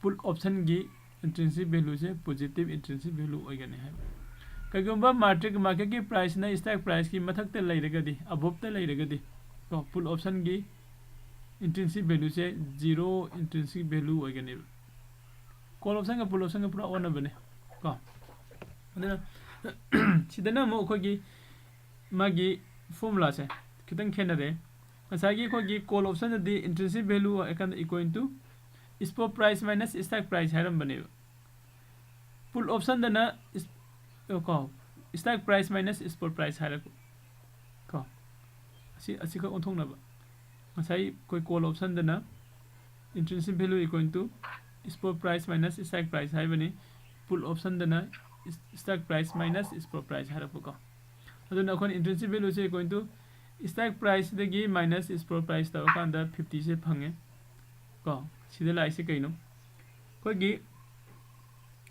put optionꯒꯤ intrinsic valueꯁꯦ positive intrinsic value ꯑꯣꯏꯒꯅꯤ ꯍꯥꯏꯕ꯫ ꯀꯩꯒꯨꯝꯕ market, marketꯀꯤ priceꯅ strike priceꯀꯤ ꯃꯊꯛꯇ ꯂꯩꯔꯒꯗꯤ, aboveꯇ ꯂꯩꯔꯒꯗꯤ, ꯀꯣ, put optionꯒꯤ intrinsic value ꯁꯦ zero intrinsic value ꯑꯣꯏꯒꯅꯦꯕ꯫ Call option ꯒ put option ꯒ ꯄꯨꯔꯥ ꯑꯣꯟꯅꯕꯅꯦ ꯀꯣ꯫ ꯑꯗꯨꯅ ꯁꯤꯗꯅ ꯑꯃꯨꯛ ꯑꯩꯈꯣꯏꯒꯤ ꯃꯥꯒꯤ formula ꯁꯦ ꯈꯤꯇꯪ ꯈꯦꯠꯅꯔꯦ꯫ ꯉꯁꯥꯏꯒꯤ ꯑꯩꯈꯣꯏꯒꯤ call option ꯗꯗꯤ intrinsic value ꯍꯥꯏꯔꯀꯥꯟꯗ equal to spot price minus strike price ꯍꯥꯏꯔꯝꯕꯅꯦꯕ꯫ Put option ꯗꯅ is-, ꯀꯣ, strike price minus spot price ꯍꯥꯏꯔꯛꯄ ꯀꯣ꯫ ꯑꯁꯤ, ꯑꯁꯤꯈꯛ ꯑꯣꯟꯊꯣꯛꯅꯕ꯫ ꯉꯁꯥꯏ ꯑꯩꯈꯣꯏ call option ꯗꯅ intrinsic value equal to spot price minus strike price ꯍꯥꯏꯕꯅꯤ꯫ Put option ꯗꯅ is-, strike price minus spot price ꯍꯥꯏꯔꯛꯄꯀꯣ꯫ ꯑꯗꯨꯅ ꯑꯩꯈꯣꯏꯅ intrinsic value say equal to strike price ꯗꯒꯤ minus spot price ꯇꯧꯔꯀꯥꯟꯗ fifty ꯁꯦ ꯐꯪꯉꯦ ꯀꯣ꯫ ꯁꯤꯗ ꯂꯥꯛꯏꯁꯦ ꯀꯩꯅꯣ? ꯑꯩꯈꯣꯏꯒꯤ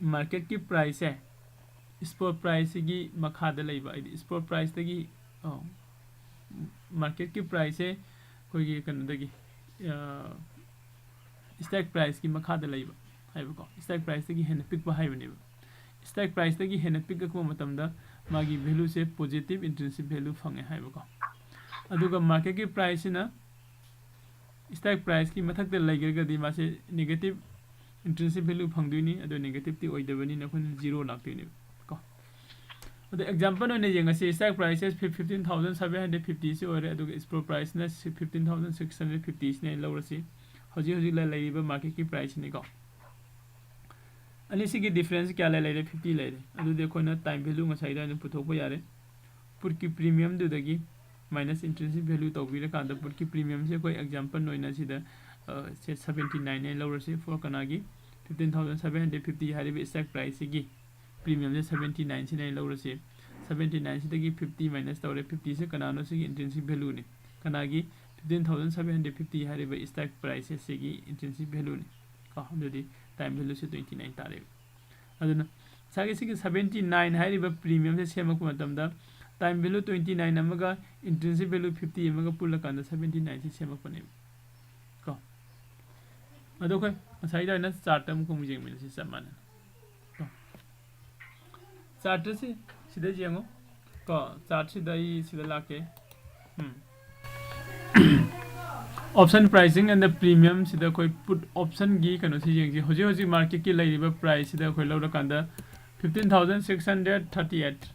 market ꯀꯤ price ꯁꯦ spot price ꯁꯤꯒꯤ ꯃꯈꯥꯗ ꯂꯩꯕ, ꯍꯥꯏꯗꯤ spot price ꯇꯒꯤ, ꯑ, market ꯀꯤ price ꯁꯦ ꯑꯩꯈꯣꯏꯒꯤ ꯀꯩꯅꯣꯗꯒꯤ, ꯑ, strike price ꯀꯤ ꯃꯈꯥꯗ ꯂꯩꯕ ꯍꯥꯏꯕꯀꯣ꯫ Strike price ꯇꯒꯤ ꯍꯦꯟꯅ ꯄꯤꯛꯄ ꯍꯥꯏꯕꯅꯦꯕ꯫ Strike price ꯇꯒꯤ ꯍꯦꯟꯅ ꯄꯤꯛꯂꯛꯄ ꯃꯇꯝꯗ ꯃꯥꯒꯤ value ꯁꯦ positive intrinsic value ꯐꯪꯉꯦ ꯍꯥꯏꯕꯀꯣ꯫ ꯑꯗꯨꯒ market ꯀꯤ price ꯁꯤꯅ strike price ꯀꯤ ꯃꯊꯛꯇ ꯂꯩꯈ꯭ꯔꯒꯗꯤ ꯃꯥꯁꯦ negative intrinsic value ꯐꯪꯗꯣꯏꯅꯤ, ꯑꯗꯣ negative ꯇꯤ ꯑꯣꯏꯗꯕꯅꯤꯅ ꯑꯩꯈꯣꯏꯅ zero ꯂꯥꯛꯇꯣꯏꯅꯦꯕ ꯀꯣ꯫ ꯑꯗꯣ example ꯑꯣꯏꯅ ꯌꯦꯡꯉꯁꯤ, strike price ꯁꯦ fifteen thousand seven hundred fifty ꯁꯤ ꯑꯣꯏꯔꯦ, ꯑꯗꯨꯒ spot price ꯅ fifteen thousand six hundred fifty ꯁꯤꯅ ꯂꯧꯔꯁꯤ꯫ ꯍꯧꯖꯤꯛ ꯍꯧꯖꯤꯛ ꯂꯩꯔꯤꯕ market ꯀꯤ price ꯁꯤꯅꯤꯀꯣ꯫ ꯑꯅꯤꯁꯤꯒꯤ difference ꯀꯌꯥ ꯂꯩ? ꯂꯩꯔꯦ, fifty ꯂꯩꯔꯦ꯫ ꯑꯗꯨꯗꯤ ꯑꯩꯈꯣꯏꯅ time value ꯉꯁꯥꯏꯗ ꯑꯗꯨꯝ ꯄꯨꯊꯣꯛꯄ ꯌꯥꯔꯦ꯫ Put ꯀꯤ premium ꯗꯨꯗꯒꯤ minus intrinsic value ꯇꯧꯕꯤꯔꯀꯥꯟꯗ put ꯀꯤ premium ꯁꯦ ꯑꯩꯈꯣꯏ example ꯑꯣꯏꯅ ꯁꯤꯗ, ꯑ, ꯁꯦ seventy nine ꯍꯥꯏꯅ ꯂꯧꯔꯁꯤ꯫ For ꯀꯅꯥꯒꯤ? Fifteen thousand seven hundred fifty ꯍꯥꯏꯔꯤꯕ strike price ꯁꯤꯒꯤ premium ꯁꯦ seventy nine ꯁꯤꯅ ꯑꯩꯅ ꯂꯧꯔꯁꯤ꯫ Seventy nine ꯁꯤꯗꯒꯤ fifty minus ꯇꯧꯔꯦ꯫ Fifty ꯁꯦ ꯀꯅꯥꯅꯣ? ꯁꯤꯒꯤ intrinsic value ꯅꯤ꯫ ꯀꯅꯥꯒꯤ? Fifteen thousand seven hundred fifty ꯍꯥꯏꯔꯤꯕ strike price ꯁꯦ ꯁꯤꯒꯤ intrinsic value ꯅꯤ ꯀꯣ꯫ ꯑꯗꯨꯗꯤ time value ꯁꯦ twenty nine ꯇꯥꯔꯦꯕ꯫ ꯑꯗꯨꯅ ꯉꯁꯥꯏꯒꯤ ꯁꯤꯒꯤ seventy nine ꯍꯥꯏꯔꯤꯕ premium ꯁꯦ ꯁꯦꯝꯃꯛꯄ ꯃꯇꯝꯗ time value twenty nine ꯑꯃꯒ intrinsic value fifty ꯑꯃꯒ ꯄꯨꯜꯂꯀꯥꯟꯗ seventy nine ꯁꯤ ꯁꯦꯝꯃꯛꯄꯅꯦꯕ ꯀꯣ꯫ ꯑꯗꯣ ꯑꯩꯈꯣꯏ ꯉꯁꯥꯏꯒꯤ ꯑꯗꯨꯃꯥꯏꯅ chart ꯑꯃꯨꯛ ꯑꯃꯨꯛ ꯌꯦꯡꯃꯤꯟꯅꯁꯤ ꯆꯞ ꯃꯥꯟꯅꯅ ꯀꯣ꯫ Chart ꯁꯤ ꯁꯤꯗ ꯌꯦꯡꯉꯣ ꯀꯣ꯫ Chart ꯁꯤꯗ ꯑꯩ ꯁꯤꯗ ꯂꯥꯛꯀꯦ꯫ ꯎꯝ꯫ Option pricing and the premium ꯁꯤꯗ ꯑꯩꯈꯣꯏ put option ꯒꯤ ꯀꯩꯅꯣꯁꯤ ꯌꯦꯡꯁꯤ꯫ ꯍꯧꯖꯤꯛ ꯍꯧꯖꯤꯛ market ꯀꯤ ꯂꯩꯔꯤꯕ price ꯁꯤꯗ ꯑꯩꯈꯣꯏ ꯂꯧꯔꯀꯥꯟꯗ fifteen thousand six hundred thirty eight꯫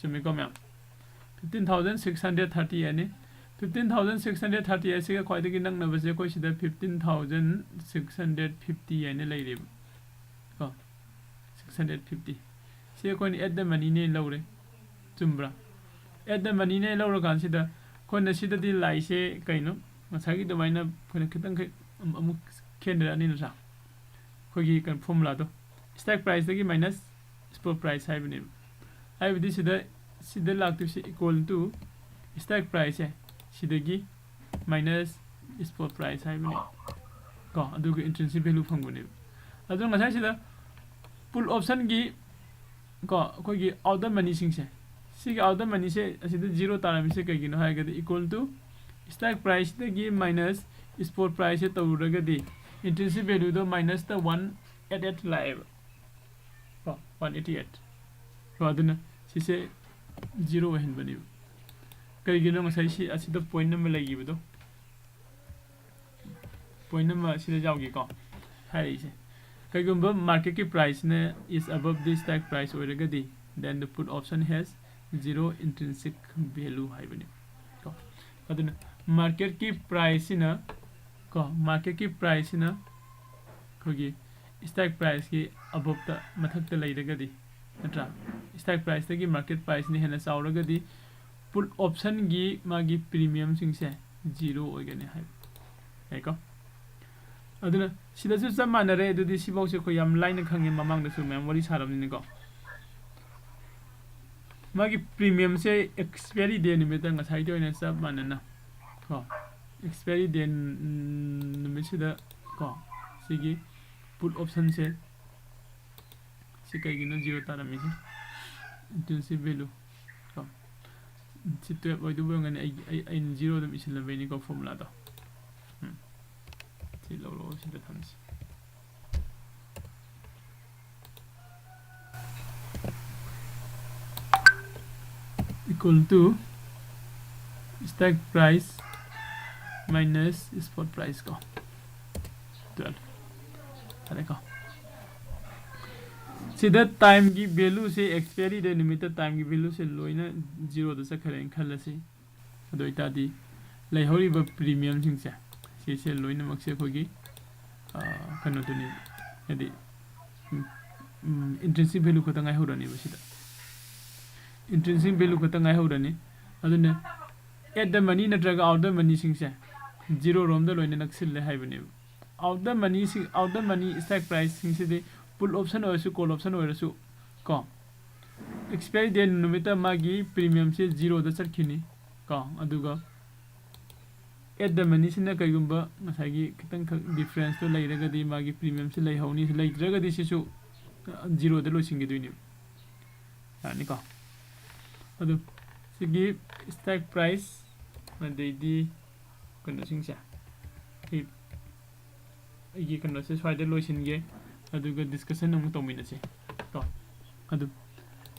ꯆꯨꯝꯃꯤꯀꯣ ꯃꯌꯥꯝ? Fifteen thousand six hundred thirty eight ꯅꯤ꯫ Fifteen thousand six hundred thirty eight ꯁꯤꯒ ꯈ꯭ꯋꯥꯏꯗꯒꯤ ꯅꯛꯅꯕꯁꯦ ꯑꯩꯈꯣꯏ ꯁꯤꯗ fifteen thousand six hundred fifty ꯍꯥꯏꯅ ꯂꯩꯔꯤꯕ ꯀꯣ꯫ Six hundred fifty꯫ ꯁꯤ ꯑꯩꯈꯣꯏꯅ at the money ꯅꯦ ꯂꯧꯔꯦ꯫ ꯆꯨꯝꯕ꯭ꯔꯥ? At the money ꯅꯦ ꯂꯧꯔꯀꯥꯟꯁꯤꯗ ꯑꯩꯈꯣꯏꯅ ꯁꯤꯗꯗꯤ ꯂꯥꯛꯏꯁꯦ ꯀꯩꯅꯣ? ꯉꯁꯥꯏꯒꯤ ꯑꯗꯨꯃꯥꯏꯅ ꯑꯩꯈꯣꯏꯅ ꯈꯤꯇꯪ ꯈꯛ ꯑꯃꯨꯛ ꯈꯦꯠꯅꯔꯛꯑꯅꯤ ꯅꯠꯇ꯭ꯔꯥ? ꯑꯩꯈꯣꯏꯒꯤ ꯀꯩꯅꯣ formula ꯗꯣ꯫ Stack price ꯇꯒꯤ minus spot price ꯍꯥꯏꯕꯅꯦꯕ꯫ ꯍꯥꯏꯕꯗꯤ ꯁꯤꯗ, ꯁꯤꯗ ꯂꯥꯛꯇꯣꯏꯁꯦ equal to stack price ꯁꯦ ꯁꯤꯗꯒꯤ minus spot price ꯍꯥꯏꯕꯅꯦ ꯀꯣ, ꯑꯗꯨꯒ intrinsic value ꯐꯪꯕꯅꯦꯕ꯫ ꯑꯗꯣ ꯉꯁꯥꯏ ꯁꯤꯗ put option ꯒꯤ ꯀꯣ, ꯑꯩꯈꯣꯏꯒꯤ out the money ꯁꯤꯡꯁꯦ, ꯁꯤꯒꯤ out the money ꯁꯦ ꯑꯁꯤꯗ zero ꯇꯥꯔꯝꯃꯤꯁꯦ ꯀꯩꯒꯤꯅꯣ ꯍꯥꯏꯔꯒꯗꯤ equal to stack price ꯇꯒꯤ minus spot price ꯁꯦ ꯇꯧꯔꯨꯔꯒꯗꯤ intrinsic value ꯗꯣ minus ꯇ one eight eight ꯂꯥꯛꯑꯦꯕ ꯀꯣ, one eighty eight ꯀꯣ꯫ ꯑꯗꯨꯅ ꯁꯤꯁꯦ zero ꯑꯣꯏꯍꯟꯕꯅꯦꯕ꯫ ꯀꯩꯒꯤꯅꯣ ꯉꯁꯥꯏ ꯁꯤ ꯑꯁꯤꯗ point ꯑꯃ ꯂꯩꯈꯤꯕꯗꯣ? Point ꯑꯃ ꯁꯤꯗ ꯌꯥꯎꯒꯦꯀꯣ ꯍꯥꯏꯔꯛꯏꯁꯦ꯫ ꯀꯩꯒꯨꯝꯕ market ꯀꯤ price ꯅ is above the stack price ꯑꯣꯏꯔꯒꯗꯤ, then the put option has zero intrinsic value ꯍꯥꯏꯕꯅꯤ ꯀꯣ꯫ ꯑꯗꯨꯅ market ꯀꯤ price ꯁꯤꯅ ꯀꯣ, market ꯀꯤ price ꯁꯤꯅ ꯑꯩꯈꯣꯏꯒꯤ stack price ꯀꯤ above ꯇ, ꯃꯊꯛꯇ ꯂꯩꯔꯒꯗꯤ, ꯅꯠꯇ꯭ꯔꯥ? Stack price ꯇꯒꯤ market price ꯅ ꯍꯦꯟꯅ ꯆꯥꯎꯔꯒꯗꯤ put option ꯒꯤ ꯃꯥꯒꯤ premium ꯁꯤꯡꯁꯦ zero ꯑꯣꯏꯒꯅꯤ ꯍꯥꯏꯕ꯫ ꯌꯥꯏꯀꯣ? ꯑꯗꯨꯅ ꯁꯤꯗꯁꯨ ꯆꯞ ꯃꯥꯟꯅꯔꯦ꯫ ꯑꯗꯨꯗꯤ ꯁꯤꯐꯥꯎꯁꯦ ꯑꯩꯈꯣꯏ ꯌꯥꯝ ꯂꯥꯏꯅ ꯈꯪꯉꯦ, ꯃꯃꯥꯡꯗꯁꯨ ꯃꯌꯥꯝ ꯋꯥꯔꯤ ꯁꯥꯔꯕꯅꯤꯅꯀꯣ꯫ ꯃꯥꯒꯤ premium ꯁꯦ expiry day ꯅꯨꯃꯤꯠꯇ ꯉꯁꯥꯏꯒꯤ ꯑꯣꯏꯅ ꯆꯞ ꯃꯥꯟꯅꯅ ꯀꯣ, expiry day ꯅꯨꯃꯤꯠꯁꯤꯗ ꯀꯣ, ꯁꯤꯒꯤ put option ꯁꯦ ꯁꯤ ꯀꯩꯒꯤꯅꯣ zero ꯇꯥꯔꯝꯃꯤꯁꯦ? Intrinsic value ꯀꯣ꯫ ꯁꯤ twelve ꯑꯣꯏꯗꯧꯕ ꯑꯣꯏꯔꯝꯒꯅꯤ꯫ ꯑꯩ, ꯑꯩ, ꯑꯩꯅ zero ꯑꯗꯨꯝ ꯏꯁꯤꯜꯂꯕꯩꯅꯤꯀꯣ formula ꯗꯣ꯫ ꯎꯝ꯫ ꯁꯤ ꯂꯧꯔꯛꯑꯣ, ꯁꯤꯗ ꯊꯝꯁꯤ꯫ Equal to stack price minus spot price ꯀꯣ, twelve ꯐꯔꯦꯀꯣ꯫ ꯁꯤꯗ ꯇꯥꯏꯝꯒꯤ ꯚꯦꯂꯨꯁꯦ, ꯑꯦꯛꯁꯄꯤꯌꯔꯤ ꯗꯦꯠ ꯅꯨꯃꯤꯠꯇ ꯇꯥꯏꯝꯒꯤ ꯚꯦꯂꯨꯁꯦ ꯂꯣꯏꯅ ꯖꯤꯔꯣꯗ ꯆꯠꯈ꯭ꯔꯦꯅ ꯈꯜꯂꯁꯤ꯫ ꯑꯗꯨ ꯑꯣꯏꯇꯥꯔꯗꯤ ꯂꯩꯍꯧꯔꯤꯕ ꯄ꯭ꯔꯤꯃꯤꯌꯝꯁꯤꯡꯁꯦ, ꯁꯤꯁꯦ ꯂꯣꯏꯅꯃꯛꯁꯦ ꯑꯩꯈꯣꯏꯒꯤ, ꯑ, ꯀꯩꯅꯣꯗꯨꯅꯤ, ꯍꯥꯏꯗꯤ, ꯎꯝ, ꯎꯝ, ꯏꯟꯇ꯭ꯔꯤꯟꯁꯤꯛ ꯚꯦꯂꯨ ꯈꯛꯇ ꯉꯥꯏꯍꯧꯔꯅꯦꯕ ꯁꯤꯗ꯫ ꯏꯟꯇ꯭ꯔꯤꯟꯁꯤꯛ ꯚꯦꯂꯨ ꯈꯛꯇ ꯉꯥꯏꯍꯧꯔꯅꯤ꯫ ꯑꯗꯨꯅ ꯑꯦꯠ ꯗ ꯃꯅꯤ ꯅꯠꯇ꯭ꯔꯒ ꯑꯥꯎꯠ ꯗ ꯃꯅꯤꯁꯤꯡꯁꯦ ꯖꯤꯔꯣ ꯔꯣꯝꯗ ꯂꯣꯏꯅ ꯅꯛꯁꯤꯜꯂꯦ ꯍꯥꯏꯕꯅꯦꯕ꯫ ꯑꯥꯎꯠ ꯗ ꯃꯅꯤꯁꯤꯡ, ꯑꯥꯎꯠ ꯗ ꯃꯅꯤ ꯁ꯭ꯇ꯭ꯔꯥꯏꯛ ꯄ꯭ꯔꯥꯏꯁꯁꯤꯡꯁꯤꯗꯤ ꯄꯨꯠ ꯑꯣꯞꯁꯟ ꯑꯣꯏꯔꯁꯨ, ꯀꯣꯜ ꯑꯣꯞꯁꯟ ꯑꯣꯏꯔꯁꯨ ꯀꯣ, ꯑꯦꯛꯁꯄꯤꯌꯔꯤ ꯗꯦꯠ ꯅꯨꯃꯤꯠꯇ ꯃꯥꯒꯤ ꯄ꯭ꯔꯤꯃꯤꯌꯝꯁꯦ ꯖꯤꯔꯣꯗ ꯆꯠꯈꯤꯅꯤ ꯀꯣ꯫ ꯑꯗꯨꯒ ꯑꯦꯠ ꯗ ꯃꯅꯤꯁꯤꯅ ꯀꯩꯒꯨꯝꯕ ꯉꯁꯥꯏꯒꯤ ꯈꯤꯇꯪꯈꯛ ꯗꯤꯐ꯭ꯔꯦꯟꯁꯇꯣ ꯂꯩꯔꯒꯗꯤ ꯃꯥꯒꯤ ꯄ꯭ꯔꯤꯃꯤꯌꯝꯁꯦ ꯂꯩꯍꯧꯅꯤ, ꯂꯩꯇ꯭ꯔꯒꯗꯤ ꯁꯤꯁꯨ ꯖꯤꯔꯣꯗ ꯂꯣꯏꯁꯤꯟꯈꯤꯗꯣꯏꯅꯦꯕ꯫ ꯌꯥꯔꯅꯤꯀꯣ? ꯑꯗꯨ ꯁꯤꯒꯤ ꯁ꯭ꯇ꯭ꯔꯥꯏꯛ ꯄ꯭ꯔꯥꯏꯁ, ꯑꯗꯩꯗꯤ ꯀꯩꯅꯣꯁꯤꯡꯁꯦ, ꯑꯩ, ꯑꯩꯒꯤ ꯀꯩꯅꯣꯁꯦ ꯁ꯭ꯋꯥꯏꯗ ꯂꯣꯏꯁꯤꯟꯒꯦ, ꯑꯗꯨꯒ ꯗꯤꯁꯀꯁꯟ ꯑꯃꯨꯛ ꯇꯧꯃꯤꯟꯅꯁꯦ ꯀꯣ꯫ ꯑꯗꯨ